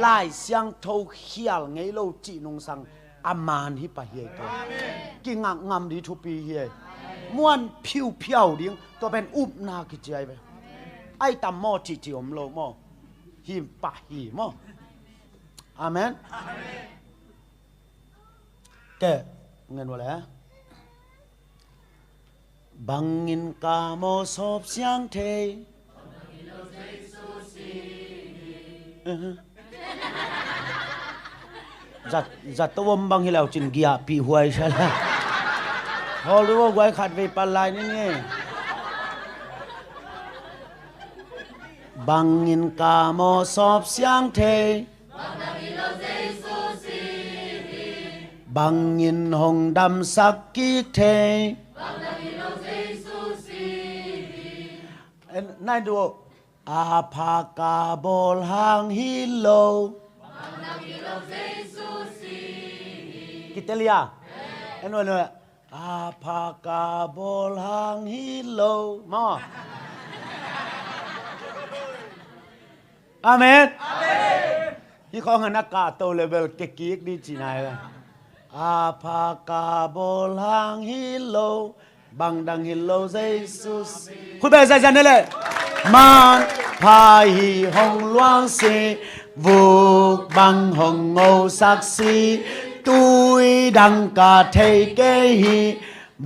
Lai Siangtho khial ngei lo cih nungsang a man hi pah hi ei tua. Kingak ngam ding thupi hi ei. Muan phiuphiau ding tua pen upna kici ai ve. Ai tam maw cihcih om lo maw? Hi pah hi maw? Amen. Keh ngen ua le. Bangin ka mawh sawp siang thei. Zat, zat to om bang hi lau cin giahpih huai sa la. Hawl dih ua guai khat vei pal lai ni ni. Bangin ka mawh sawp siang thei. bangin hong damsak kik thei. Nai duh. A phaka bawl hang hi lo. Kitelia. En ua nua. A phaka bawl hang hi lo. Maw. Amen. Hi khawng a na kahto le bel kekik di ci nai ve. A phaka bawl hang hi lo. Bang dang hi lo Jesu. Khut beng zai zan ne le. Manpha hi hong luang si. Vuk bang hong ngosak si. Tui dang ka thei kei hi.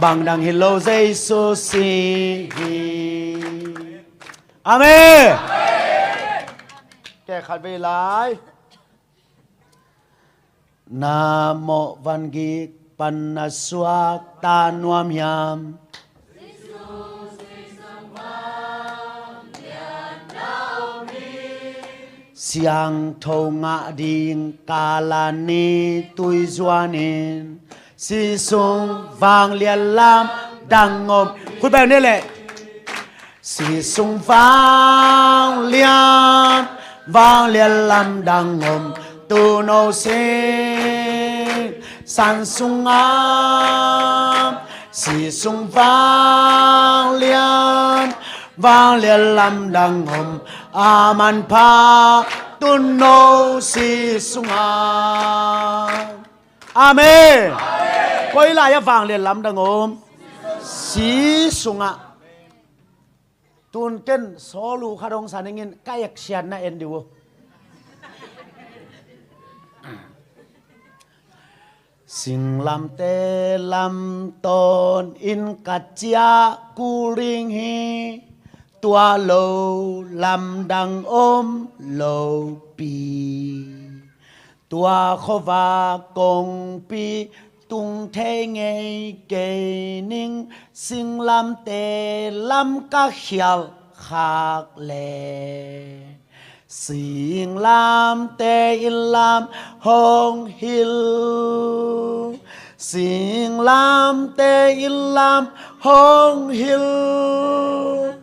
Bang dang hi lo Jesu si hi. Amen. Kei khat vei lai. Na mawh van gik pan na suak ta nuam hiam? Siangtho ngah ding kala ni tui zuanin si sung vanglian lamdang om. Khut beng ni le. Si sung vanglian, vanglian lamdang om, tuuno singsan sungah. Si sung vanglian, vanglian lamdang om, a manpha tuuno si sungah. Amen. Koi lai-ah vanglian lamdang om? Si sungah. Tun ken sawlu khat hong sa ning in ka eksiatna en dih uh. Singlamteh lam tawn in ka ciah kul ding hi. Tua lo lamdang om lopi. Tua khuavak kongpi tung thei ngei kei ning, singlamteh lam ka khialh khak leh. Singlamteh inn lam hong hilh, singlamteh inn lam hong hilh.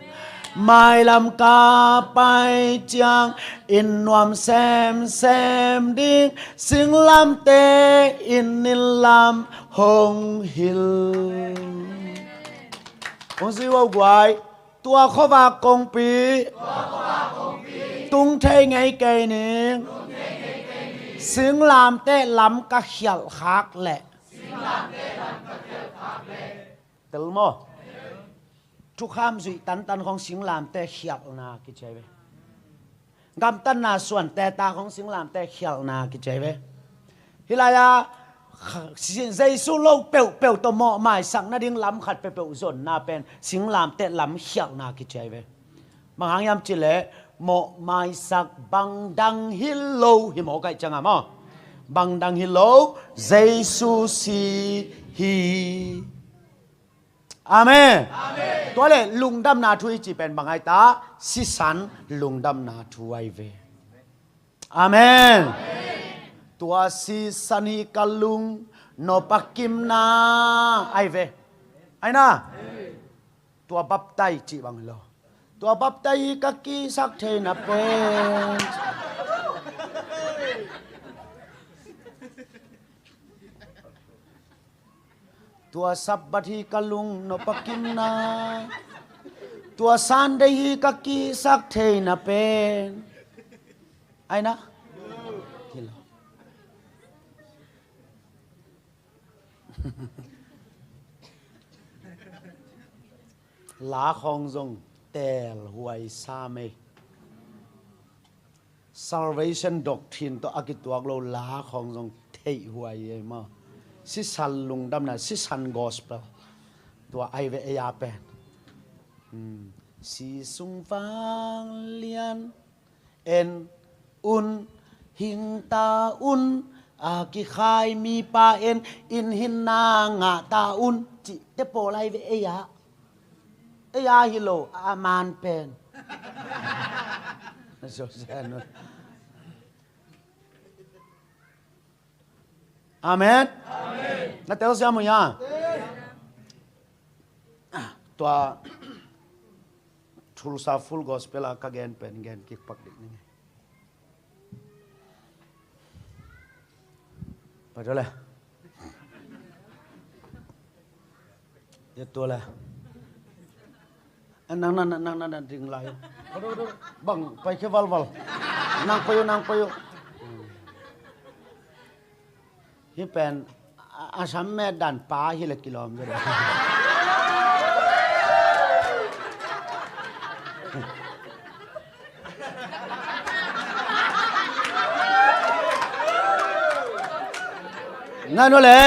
Mailam ka pai ciangin nuam semsem ding, singlamteh inn lam hong hilh. Hong zui uh guai. Tua khuavak kongpi tung thei ngei kei ning, singlamteh lam ka khialh khak leh. Tel maw? Thukham zuih tantan khawng singlamteh khialhna kici ai ve. Gamtatna suante ta khawng singlamteh khialhna kici ai ve. Hih lai-ah Jesu lo peuhpeuh tawh mawhmaisak nading lam khat peuhpeuh zonna pen singlamteh lam khialhna kici ai ve. Bang hang hiam cih leh mawhmaisak bang dang hi lo hi mawk ahih ciangin maw. Bang dang hi lo Jesu si hi. Amen. Tua leh lungdamna thu i cih pen bang ai ta, sisan lungdamna thu ai ve. Amen. Tua sisan hi ka lung nop a kimna ai ve. Ai na. Tua baptai cih bang hi lo. Tua baptai hi ka kisak theihna pen. Tua Sabbath hi ka lung nop a kimna. Tua Sunday hi ka kisak theihna pen. Ai na. Hi lo. La khawng zong tel huai sam ei. Salvation doctrine tawh a kituak lo la khawng zong theih huai ei maw. Sisan lungdamna, sisan gospel. Tua ai ve ei a pen. Hmm. Si sung vanglian en un, hing ta un, a kikhai mipa en, inn hinna ngah ta un, cihte pawl ai ve ei a. Ei a hi lo, a man pen. Jose Anun. Amen. Na telsiam uh hia? Tua Tulsa Full Gospel a ka gen pen gen kik pak dih ning. Pai tua le. Ya tua le. Nang na nang na ding lai. Bang pai khe valval. Nang pai uh, nang pai uh. Hih pen a, a sam met dan pa hi le kilawm zaw. Nai no le.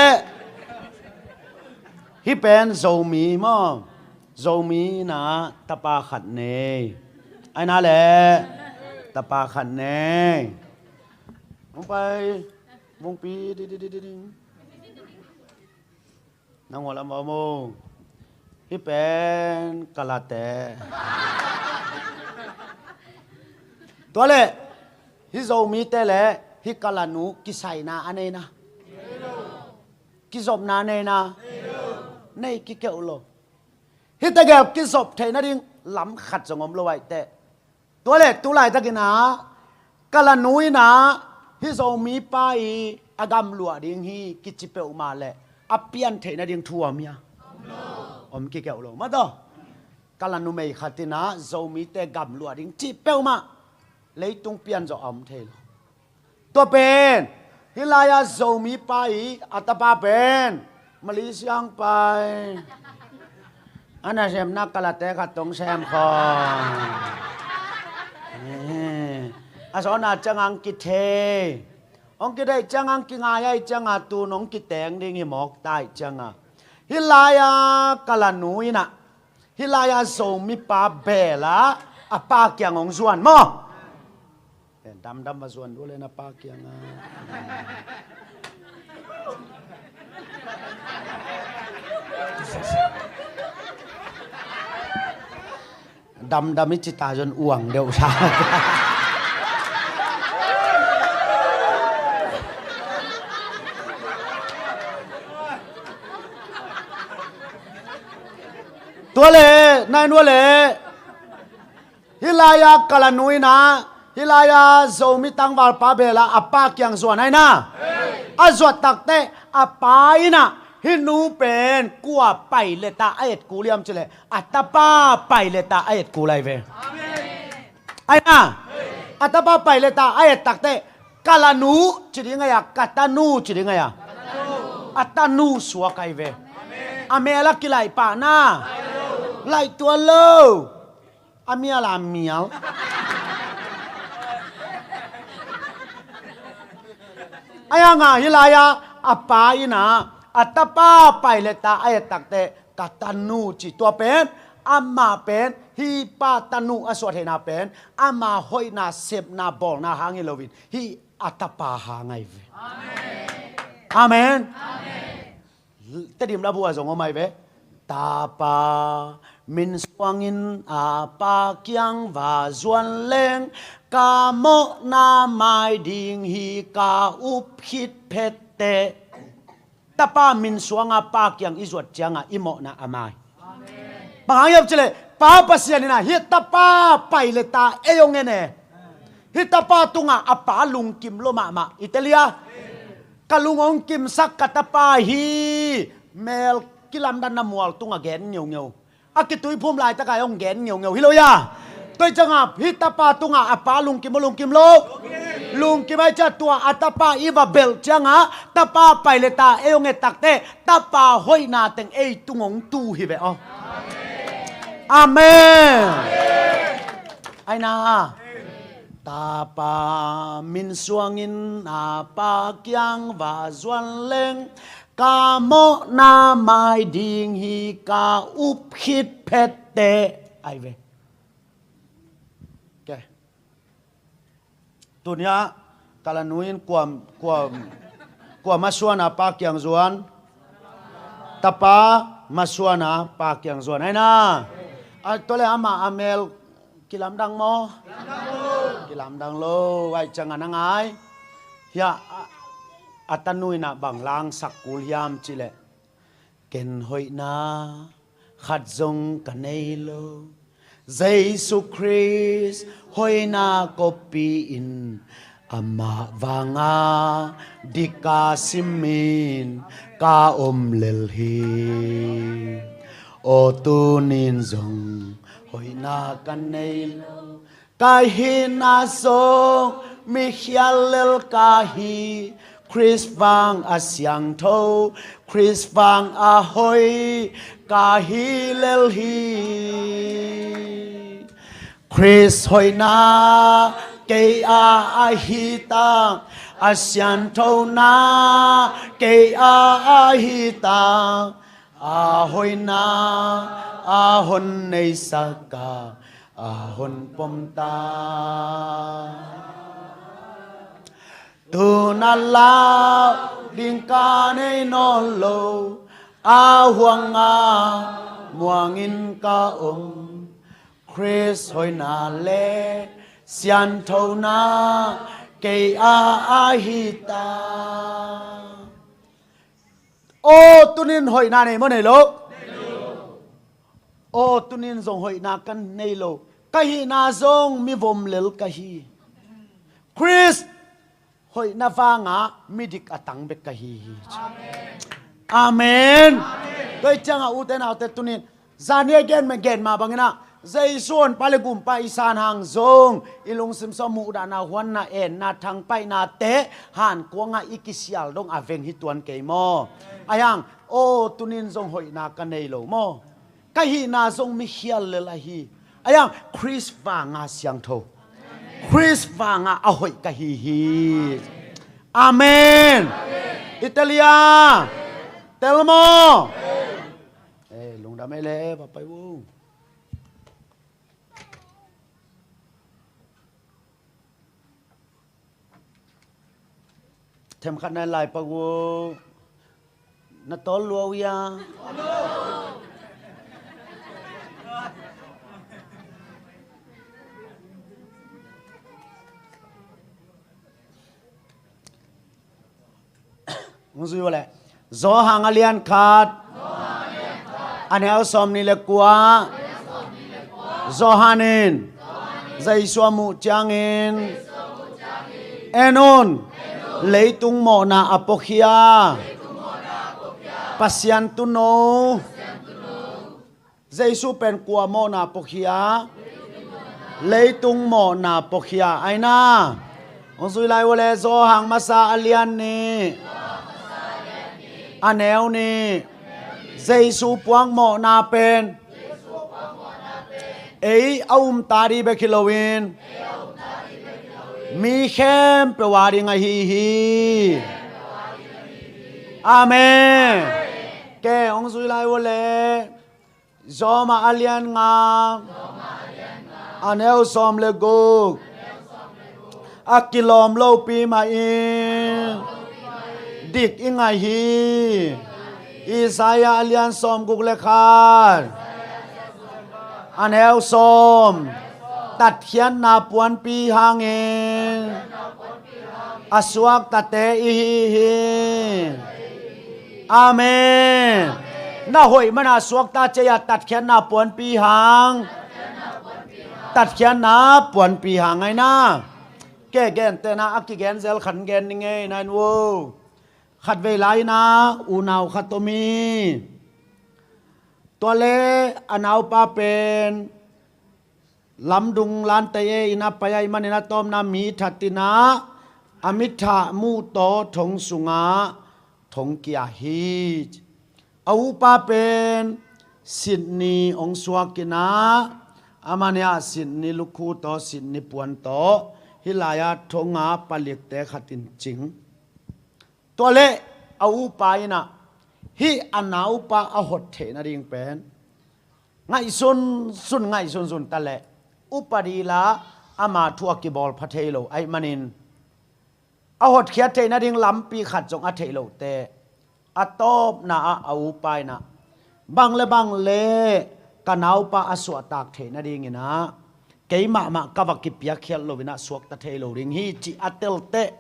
Hih pen Zomi maw? Zomi na tapa khat nei. Ai na le tapa khat nei. Hong pai. Mungpi di di di di di. Nang wala maw mo. Hih pen kalate. Tua le hih Zomite le hih kalanu kisaina a nei na, kizopna a nei na, nei kikeuh lo. Hih tegel kizop theih nading lam khat zong om lo aih teh. Tua le tu laitakin ah kalanu in ah hih Zomi pa i a gamluah ding hi kici peuhmah le a pian theih nading thu om hia? Om kikeuh lo mah tawh. Kalanu mei khat in ah Zomite gamluah ding cih peuhmah leitung pian zawh a om thei lo. Tua pen hih lai-ah Zomi pa i a tapa pen Malaysia hong pai. A nasemna kalate khat tong sem khawm. A sawna ciangah hong kithei, hong kithei ciangah hong kingai ahih ciangah tun hong kiteng ding hi mawk ta ahih ciangah hih lai-ah kalanu in ah hih lai-ah Zomi pa bel ah a pa kiang hong zuan maw? Damdam va zuan dua le na pa kiangah. Damdam i cita zon uang deuh sa. Tua le nai nua le. Hih lai-ah kalanu in ah hih lai-ah Zomi tangvalpa bel ah a pa kiang zuan ahi na. A zuat takteh a pa in ah hih nu pen kua pai leta a et kul hiam cileh a tapa pai leta a et kul ahi ve. Ahi na. A tapa pai leta a et takteh kalanu ci ding ahi a, katanu ci ding ahi a, a tanu suak ahi ve. A mel a kilaih pah na. Laih tuan lo. A mial a mial. Ahi hangah hih lai-ah a pa in ah a tapa pai leta a et takteh katanu ci, tua pen amah pen hih pa tanu a suahtheihna pen ama hoihna sepna bawlna hang hi loin hih a tapa hang ahi ve. Amen. Tedim labu a zong om ahi ve. Tapa min suangin a pa kiang va zuan leng ka mawhna mai ding hi ka up khit phette. Tapa min suanga pa kiang i zuat cianga i mawhna a mai. Bang hang hiam cileh pa Pasian in ah hih tapa pai leta ei hong en e. Hih tapa tungah a pa lungkim lo mahmah i telia. Ka lung hong kimsak ka tapa hi. Mel kilamdanna mual tungah gen ngeungeu. A kituiphum laitaka hong gen ngeungeu hi lo ia. Tua hi cianga hih tapa tungah a pa lungkim lo, lungkim lo. Lungkim ahi cia tua a tapa i va belh cianga tapa pai leta ei hong et takteh tapa hoihna teng ei tung hong tu hi ve aw. Amen. Aina. Tapa min suangin a pa kiang va zuan leng ka mawhna mai ding hi ka up khit phette. Ai ve. Tunia kalanu in kuam kuam kuam a suana pa kiang zuan. Tapa masuana pa kiang zuan aina. A tole ama a mel kilamdang maw? Kilamdang lo. Ai cianga na ngai hia. A tanu in ah bang langsak kul hiam cih leh, ken hoihna khat zong ka nei lo. Jesu Khrist hoihna kopi in, amah vanga dik ka simin ka om lel hi. Aw, tunin zong hoihna ka nei lo. Ka hihna zong mi khial lel ka hi. Khrist vang a siangtho, Khrist vang a hoih ka hi lel hi. Khrist hoihna kei a ahi ta, a sianthona kei a ahi ta, a hoihna a hon neisak a, a hon pom ta. Tuna lau ding ka nei nawn lo, a huanga muangin ka om. Khrist hoihna le sianthona kei a ahi ta. Aw, tunin hoihna nei maw nei lo? Aw, tunin zong hoihna ka nei lo. Ka hihna zong mi vom lel ka hi. Khrist hoihna vanga midik a tang bek ka hi hi. Amen. Tua hi ciangah ute naute, tunin zan hi a gen ma gen mah bangin ah Jesu honpa le gumpa i san hang zong i lungsim sung muhdahna, huanna, enna, thangpaihnate hankuangah i kisial dong a veng hi tuan kei maw? Ahi hang, aw, tunin zong hoihna ka nei lo maw? Ka hihna zong mi khial lel ahi. Ahi hang, Khrist vanga siangtho, Khrist vanga a hoih ka hi hi. Amen. Italia, Telmo. Eh, lungdam ei le, va pai vo. Themkhat na lai pak uh. Na tawl lua uh ia. Hong zui uh leh, Johan a lian khat, a neu sawm nih le kua. Johan in Jesu a muh ciangin, en un, leitung mawhna a puakhia Pasian tuuno Jesu pen kua mawhna puakhia? Leitung mawhna puakhia ahi na. Hong zui lai uh leh Johan masa a lian nih, a neu nih. Jesu puak mawhna pen ei a um ta ding bek hi loin mi khempeuh a ding ahi hi. Amen. Ke hong zui lai uh leh Rom a lian nga, a neu sawm le guk. A kilawm lopi mah in dik i ngah hi. Isaiah a lian sawm guk le khat, a neu sawm. Tatkhiatna puanpi hangin a suaktate i hi hi. Amen. Na hoih mana suakta cia, tatkhiatna puanpi hang. Tatkhiatna puanpi hang ahi na. Ke gentehna a kigen zel khat gen ning ei, na in vo. Khatvei lai-in ah unau khat om hi. Tua leh a naupa pen lamdung lantei ei in a pai ahih manin a tawpna mi that in ah, a mithah muh tawh thong sungah thong kia hi. A upa pen sitni hong suak in ah, a mah ni-ah sitni lukhu tawh sitni puan tawh hih lai-ah thongah palikte khat in cing. Tua leh a upa in ah hih a naupa a hot theih nading pen ngaihsunsun, ngaihsunsun ta leh, upa ding la ama thu a kibawl pha thei lo ahih manin, a hotkhiat theih nading lampi khat zong a theih loh teh, a tawpna ah a upa in ah, bang le bang leh ka naupa a suahtak theih nadingin ah kei mahmah ka va kipiakkhiat loin ah suakta thei lo ding hi, ci a tel teh,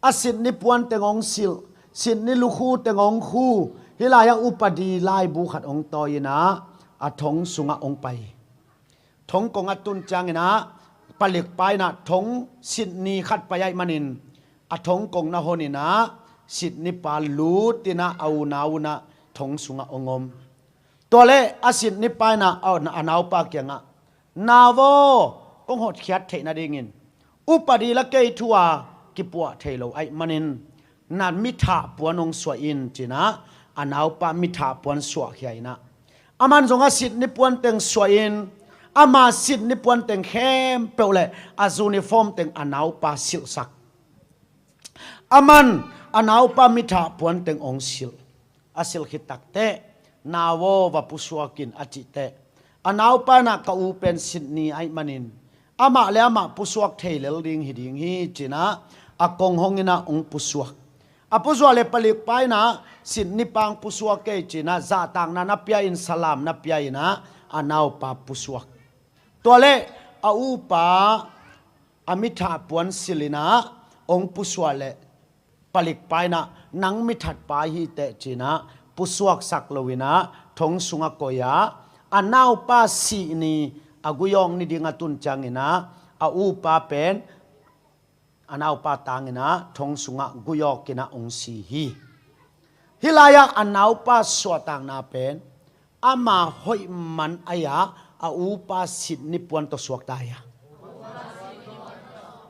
A sitni puan teng hong silh, sitni lukhu teng hong khu, hih lai-ah upadi laibu khat hong tawi in ah, a thong sungah hong pai. Thong kong a tun ciangin ah, palikpa in ah thong sitni khat pai ahih manin, a thong kong na hon in ah, sitnipa lut in ah, a unau un ah thong sungah hong om. Tua leh a sitnipa in ah, a, a naupa kiangah, "Nau aw, kong hotkhiat theih nadingin upadi la kei thu a kipuah thei lo ahih manin, na mithah puan hong suah in," ci-in ah, a naupa mithah puan suahkhia in ah, aman zong a sitni puan teng suah in, ama sitni puan teng khempeuh leh a uniform teng a naupa silhsak. Aman a naupa mithah puan teng hong silh. A silh khit takteh, "Nau aw, va pusuak in," a cih teh, a naupa in ah, "Ka u pen sitni ahih manin, amah leh amah pusuak thei lel ding hi ding hi," ci-in ah, a kong hong in ah hong pusuak. A pusuak leh palikpa in ah, "Sitnipa hong pusuak kei," ci-in ah, zahtakna na pia in, salam na pia in ah, a naupa pusuak. Tua leh a upa a mithah puan silh in ah hong pusuak leh, palikpa in ah, "Nang mithatpa hi teh," ci-in ah, pusuaksak lo in ah, thong sungah koih a, a naupa sih ni, a gui awk ni ding a tun ciangin ah, a upa pen a naupa tang in ah, thong sungah gui awk in ah hong si hi. Hih lai-ah a naupa suahtakna pen, ama hoih man a, a upa sitni puan tawh suakta hi a.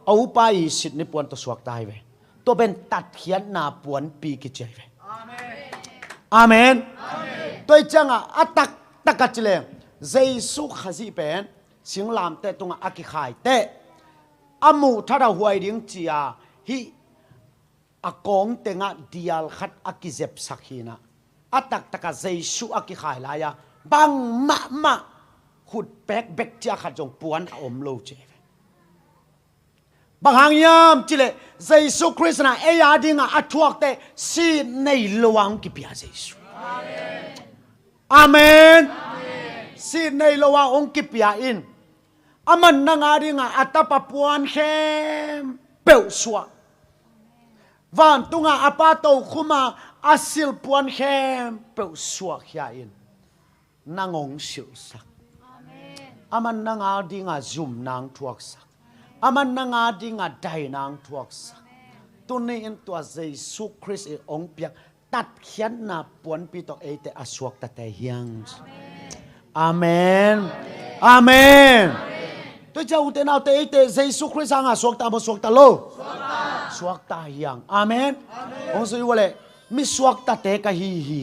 A upa i sitni puan tawh suakta hi ve. Tua pen tatkhiatna puanpi kici hi ve. Amen. Tua hi ciangah a taktak a ci leng, Jesu Khazih pen singlamteh tungah a kikhai teh, a muh that a huai ding ci-a, hih a kawng tengah dial khat a kizepsak hi in ah, a taktak a Jesu a kikhai lai-a, bangmah mah khut pek bek ciang khat zong puan a om lo ci hi ve. Bang hang hiam cih leh, Jesu Khrist in ah ei a dingah a thuak teh, sih nei lo a hong kipia Jesu. Amen. Sih nei lo a hong kipia in, aman nang a dingah a tapa puan khempeuh suah, vantungah a Pa tokhom a a silh puan khempeuh suahkhia in, nang hong silhsak. Amen. Aman nang a dingah zumna hong thuaksak. Aman nang a dingah daina hong thuaksak. Tuni-in tua Jesu Khrist i hong piak tatkhiatna puanpi tawh eite a suakta tei hi hang. Amen. Amen. Tua hi ciang ute naute, eite Jesu Khrist hangah suakta maw, suakta lo? Suakta hi hang. Amen. Hong sui uh leh, "Mi suaktate ka hi hi.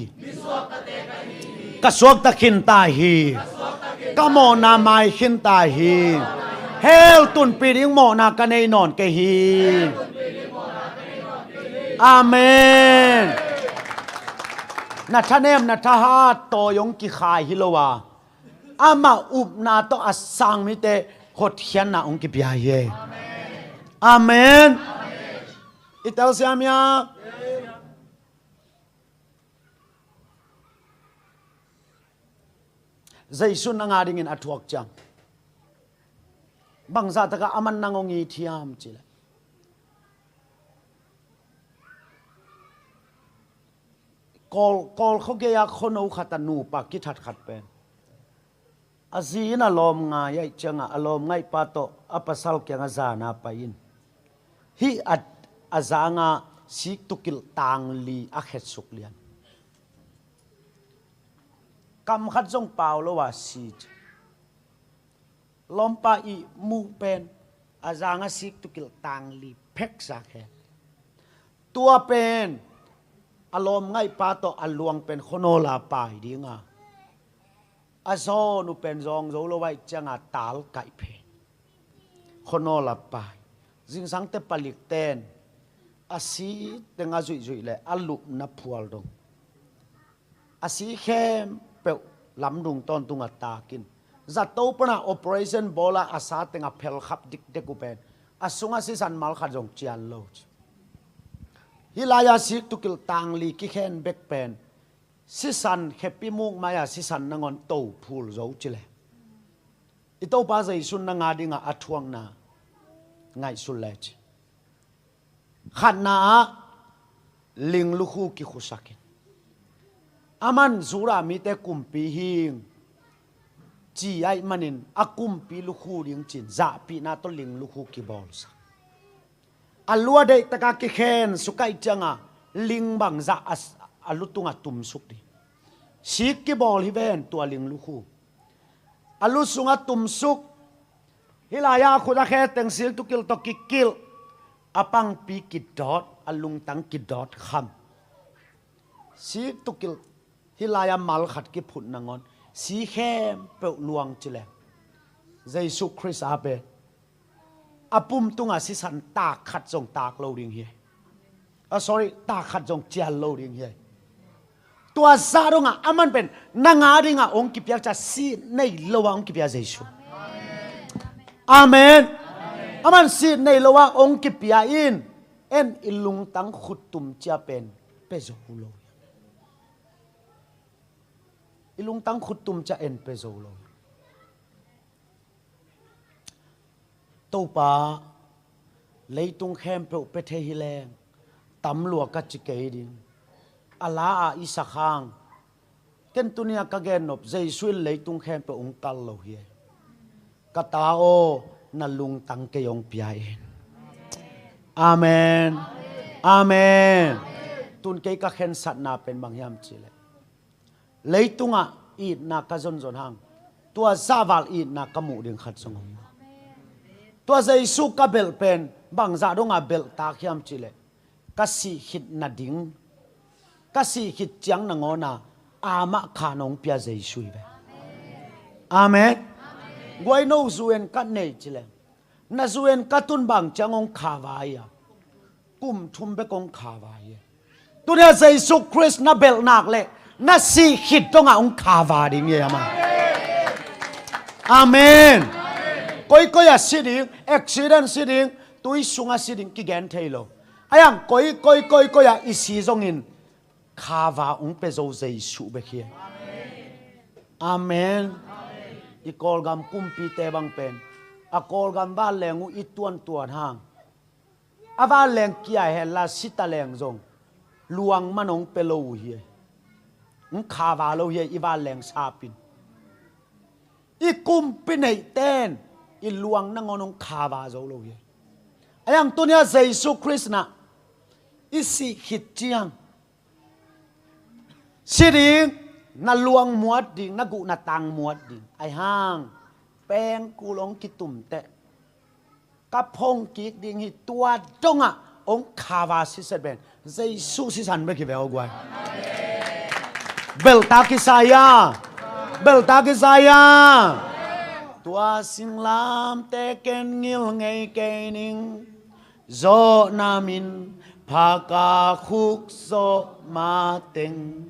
Ka suakta khinta hi. Ka mawhna mai khinta hi. Hell tunpih ding mawhna ka nei nawn kei hi." Amen. Na thanem, na thahat tawh hong kikhai hi lo a, amah upna tawh a sang mite hotkhiatna hong kipia hi. Amen. I telsiam hia? Jesu nang a dingin a thuak ciang, bangzah takah aman nang hong it hiam cih leh, Kawl, Kawl khua gei-a khuano khat a nupa kithat khat pen, a zi in a lawm ngai ahih ciangah, a lawm ngaihpa tawh a pasal kiangah zan-a pai in, hih a, a zangah siktukilh tangli a khetsuk lian. Kam khat zong pau lo a si ci. Lawmpa i muh pen, a zangah siktukilh tangli pheksa khe. Tua pen a lawm ngaihpa tawh a luang pen khuanawl a pai ding a, a zawn uh pen zawng zo lo ahih ciangah tal kaih phen, khuanawl a pai. Zingsangte palikten a si teng a zuihzuih leh a lupna phual dong, a si khempeuh lamdung tawntungah tak in, zato pana operation bawl a, a sa tengah phelkhap dikdek uh pen, a sungah sisan mal khat zong cian lo ci. Hih lai-a siktukilh tangli kikhen bek pen, sisan khepi muk mai-a sisan nangawn to phul zo ci leh, i Topa Jesu nang a dingah a thuakna ngaihsun le ci. Khatna ah ling lukhu kikhusak in, aman Judah mite kumpi hing ci ahih manin a kumpi lukhu ding cin zahpihna tawh ling lukhu kibawlsak. A lu a deihtak a kikhen suk ahih cianga ling bangzah a, a lu tungah tumsuk ding. Sik kibawl hi ven tua ling lukhu. A lu sungah tumsuk. Hih lai-ah a khut a khe teng sik tukilh tawh kikilh. A pangpi kidawt, a lungtang kidawt kham. Sik tukilh, hih lai-ah mal khat kiphut nangawn sik khempeuh luang ci leng, Jesu Khrist a pen a pum tungah sisan tak khat zong tak lo ding hi. Ah, sorry, tak khat zong cial lo ding hi. Tua zah dongah aman pen nang a dingah hong kipia, ca sih nei lo ah hong kipia Jesu. Amen. Aman sih nei lo ah hong kipia in, en i lungtang khuttum cia pen pia zo lo. I lungtang khuttum cia en pia zo lo. Topa, leitung khempeuh pia thei hi leng tam lua ka ci kei ding. A la-ah i sak hang, ken tuni-a ka gennop, Jesu in leitung khempeuh hong kal lo hi. Ka ta aw, na lungtang kei hong pia in. Amen. Amen. Tun kei ka khensatna pen bang hiam cihleh, leitungah itna ka zonzon hang, tua zahval itna ka muh ding khat zong om lo. Tua Jesu ka belh pen bangzah dongah belhtak hiam cihleh, ka sih khit nading, ka sih khit ciang nangawna amah kha nong pia Jesu hi ve. Amen. Guai, no zu en ka nei ci leng, na zu en ka tun bang ciang hong kha vai a, kum thum bek hong kha vai hi. Tunia Jesu Khrist na belh nak leh na sih khit dongah hong kha va ding hi, amen. Amen. Koikoi a si ding, accident si ding, tui sungah si ding kigen thei lo. Ayang koi, koi, koi, koi ah i si zongin kha va hong pia zo Jesu bek hi. Amen. I Kawlgam kumpite bang pen a Kawlgam vanleng uh i tuantuan hang, a vanleng kia hen la sita leng zong luang man hong pia lo uh hi. Hong kha va lo hi, i vanleng sapin. I kumpi neihten i luang nangawn hong kha va zo lo hi. Ayang tunia Jesu Khrist na i sih khit ciang, si ding, na luang muat ding, na guh na tang muat ding. Aihang pengkul hong kitum teh ka phong kik ding hi, tua dongah hong kha va siset pen Jesu sisan bek hi ve aw guai. Belhtak kisai a, belhtak kisai a. Tua singlamte ken ngil ngei kei ning, zawhna min phaka khuk zawh mateng.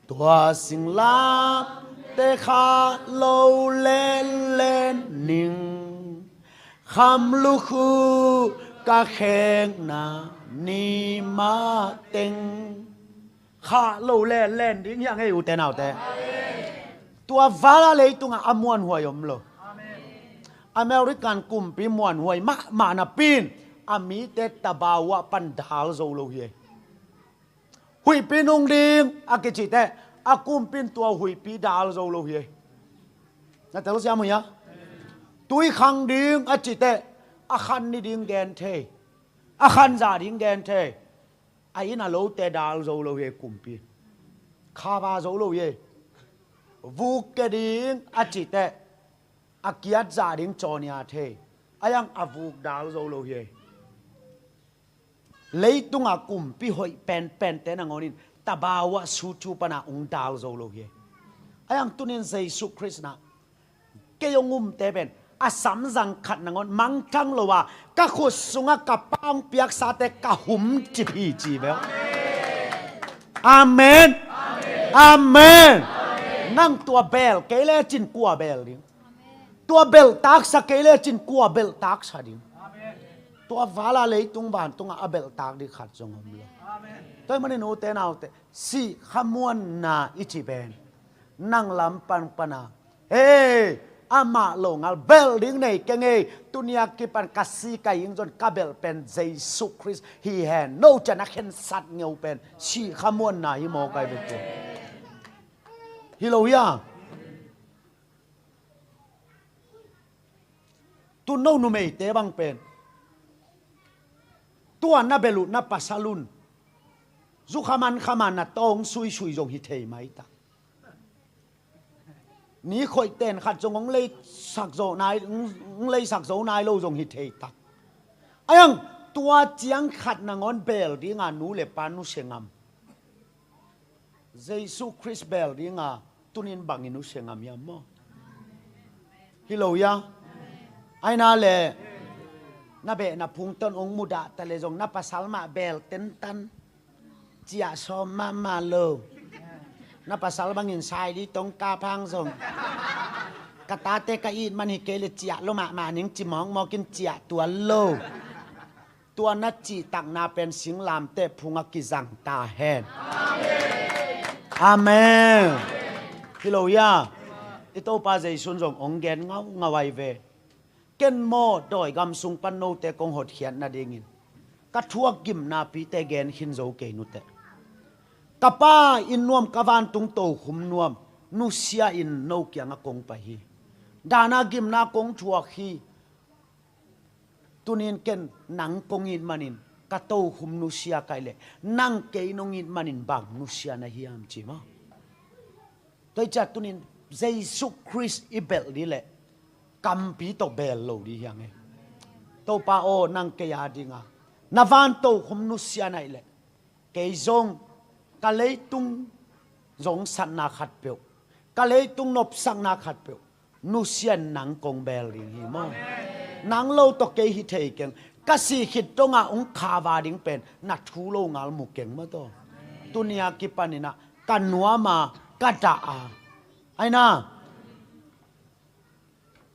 Tua singlamte khah lo lenlen ning, kham lukhu ka khekna ni mateng. Khah lo lenlen ding hi a ngei, ute naute. Tua vala leitungah a muanhuai om lo. American kumpi muanhuai mahmah napi in a mite tabawa pan dal zo lo hi. Huihpi nung ding a kicih teh a kumpi in tua huihpi dal zo lo hi. Na telsiam uh hia? Tui khang ding a cih teh a khan ni ding gen thei, a khan zah ding gen thei. A inn a lote dal zo lo hi kumpi. Kha va zo lo hi. Vuk ke ding a cih teh a kiat zah ding cawnia thei. Ayang a vuk dal zo lo hi. Leitungah kumpi hoih penpente nangawn in tabawa sutu pana hong dal zo lo hi. Ayang tunin Jesu Khrist na kei hong umte pen a samzang khat nangawn mangthang lo a, ka khut sungah ka Pa hong piaksate ka humcip hi ci ve. Amen. Amen. Nang tua beel kei lecin kua beel ding? Tua belhtaksa kei lecin kua belhtaksa ding? Tua vala leitung vantungah a belhtak ding khat zong om lo. Tua ahih manin ute naute, sih khamuanna i cih pen nang lam pan pana, hei, Amah lo ngal belh ding nei keng ei. Tuni a kipan ka si ka ing zong ka belh pen Jesu Khrist hi hen. No ciang a khensat ngeu pen sih kha muanna hi maw kai bek tu. Hi lo hia? Tu no numeite bang pen tua na belh uh na pasal un zu kha man kha man na tawng suisui zong hi thei mai ta. Ni khoih ten khat zong hong leisak zo nai, hong leisak zo nai lo zong hi thei ta. Ayang, tua ciang khat nangawn belh dinga nu le pa nusia ngam. Jesu Khrist belh dinga tunin bangin nusia ngam hiam maw? Hi lo hia? Aina le na behna phungton hong mudah ta le zong na pasal mah belh tentan. Ciah sawm mahmah lo. Na pasal bangin sai di tong kap hang zong. Ka tate ka it man hi kei le ciah lo mahmah ning ci mawkmawk in ciah tuan lo. Tua na cihtakna pen singlamteh phungah kizang ta hen. Amen. Hi lo hia? I Topa Jesu'n zong hong gen ngaungau ai ve. Ken maw dawi gam sung pan note kong hotkhiat nadingin ka thuak gimnapite gen khin zo kei nuteh. Ka Pa inn nuam, ka vantung tokhom nuam nusia in no kiangah kong pai hi. Dana gimna kong thuak hi. Tunin ken nang kong it manin ka tokhom nusia ka hih leh nang kei nong it manin bang nusia na hiam ci maw? Tua hi ciah tunin Jesu Khrist i belh dih leh kampi tawh belh lo dih hiang e. Topa aw, nang kei a dinga na van tokhom nusia na hih leh kei zong ka leitung zongsatna khatpeuh, ka leitung nopsakna khatpeuh nusia in nang kong belh ding hi maw? Nang lo tawh kei hi thei keng. Ka sih khit dongah hong khava ding pen na thu lo ngal mu keng maw taw? Tuni a kipaninah ka nuam a, ka dah a, aina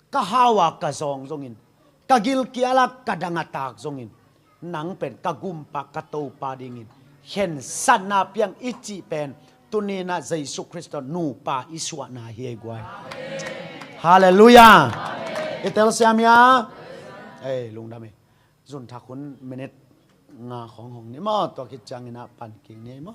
ka hau a ka zawng zongin, ka gilkial a ka dang a tak zongin, nang pen ka gumpa ka Topa dingin khensatna piang i cih pen tuninah Jesu Khrist nupa i suahna hi ei guai. Halleluiah. I telsiam hia? Ei, lungdam ei. Zunthak hun minit nga khawng hong ni maw? Tua khit cianginah pan kik ni ei maw?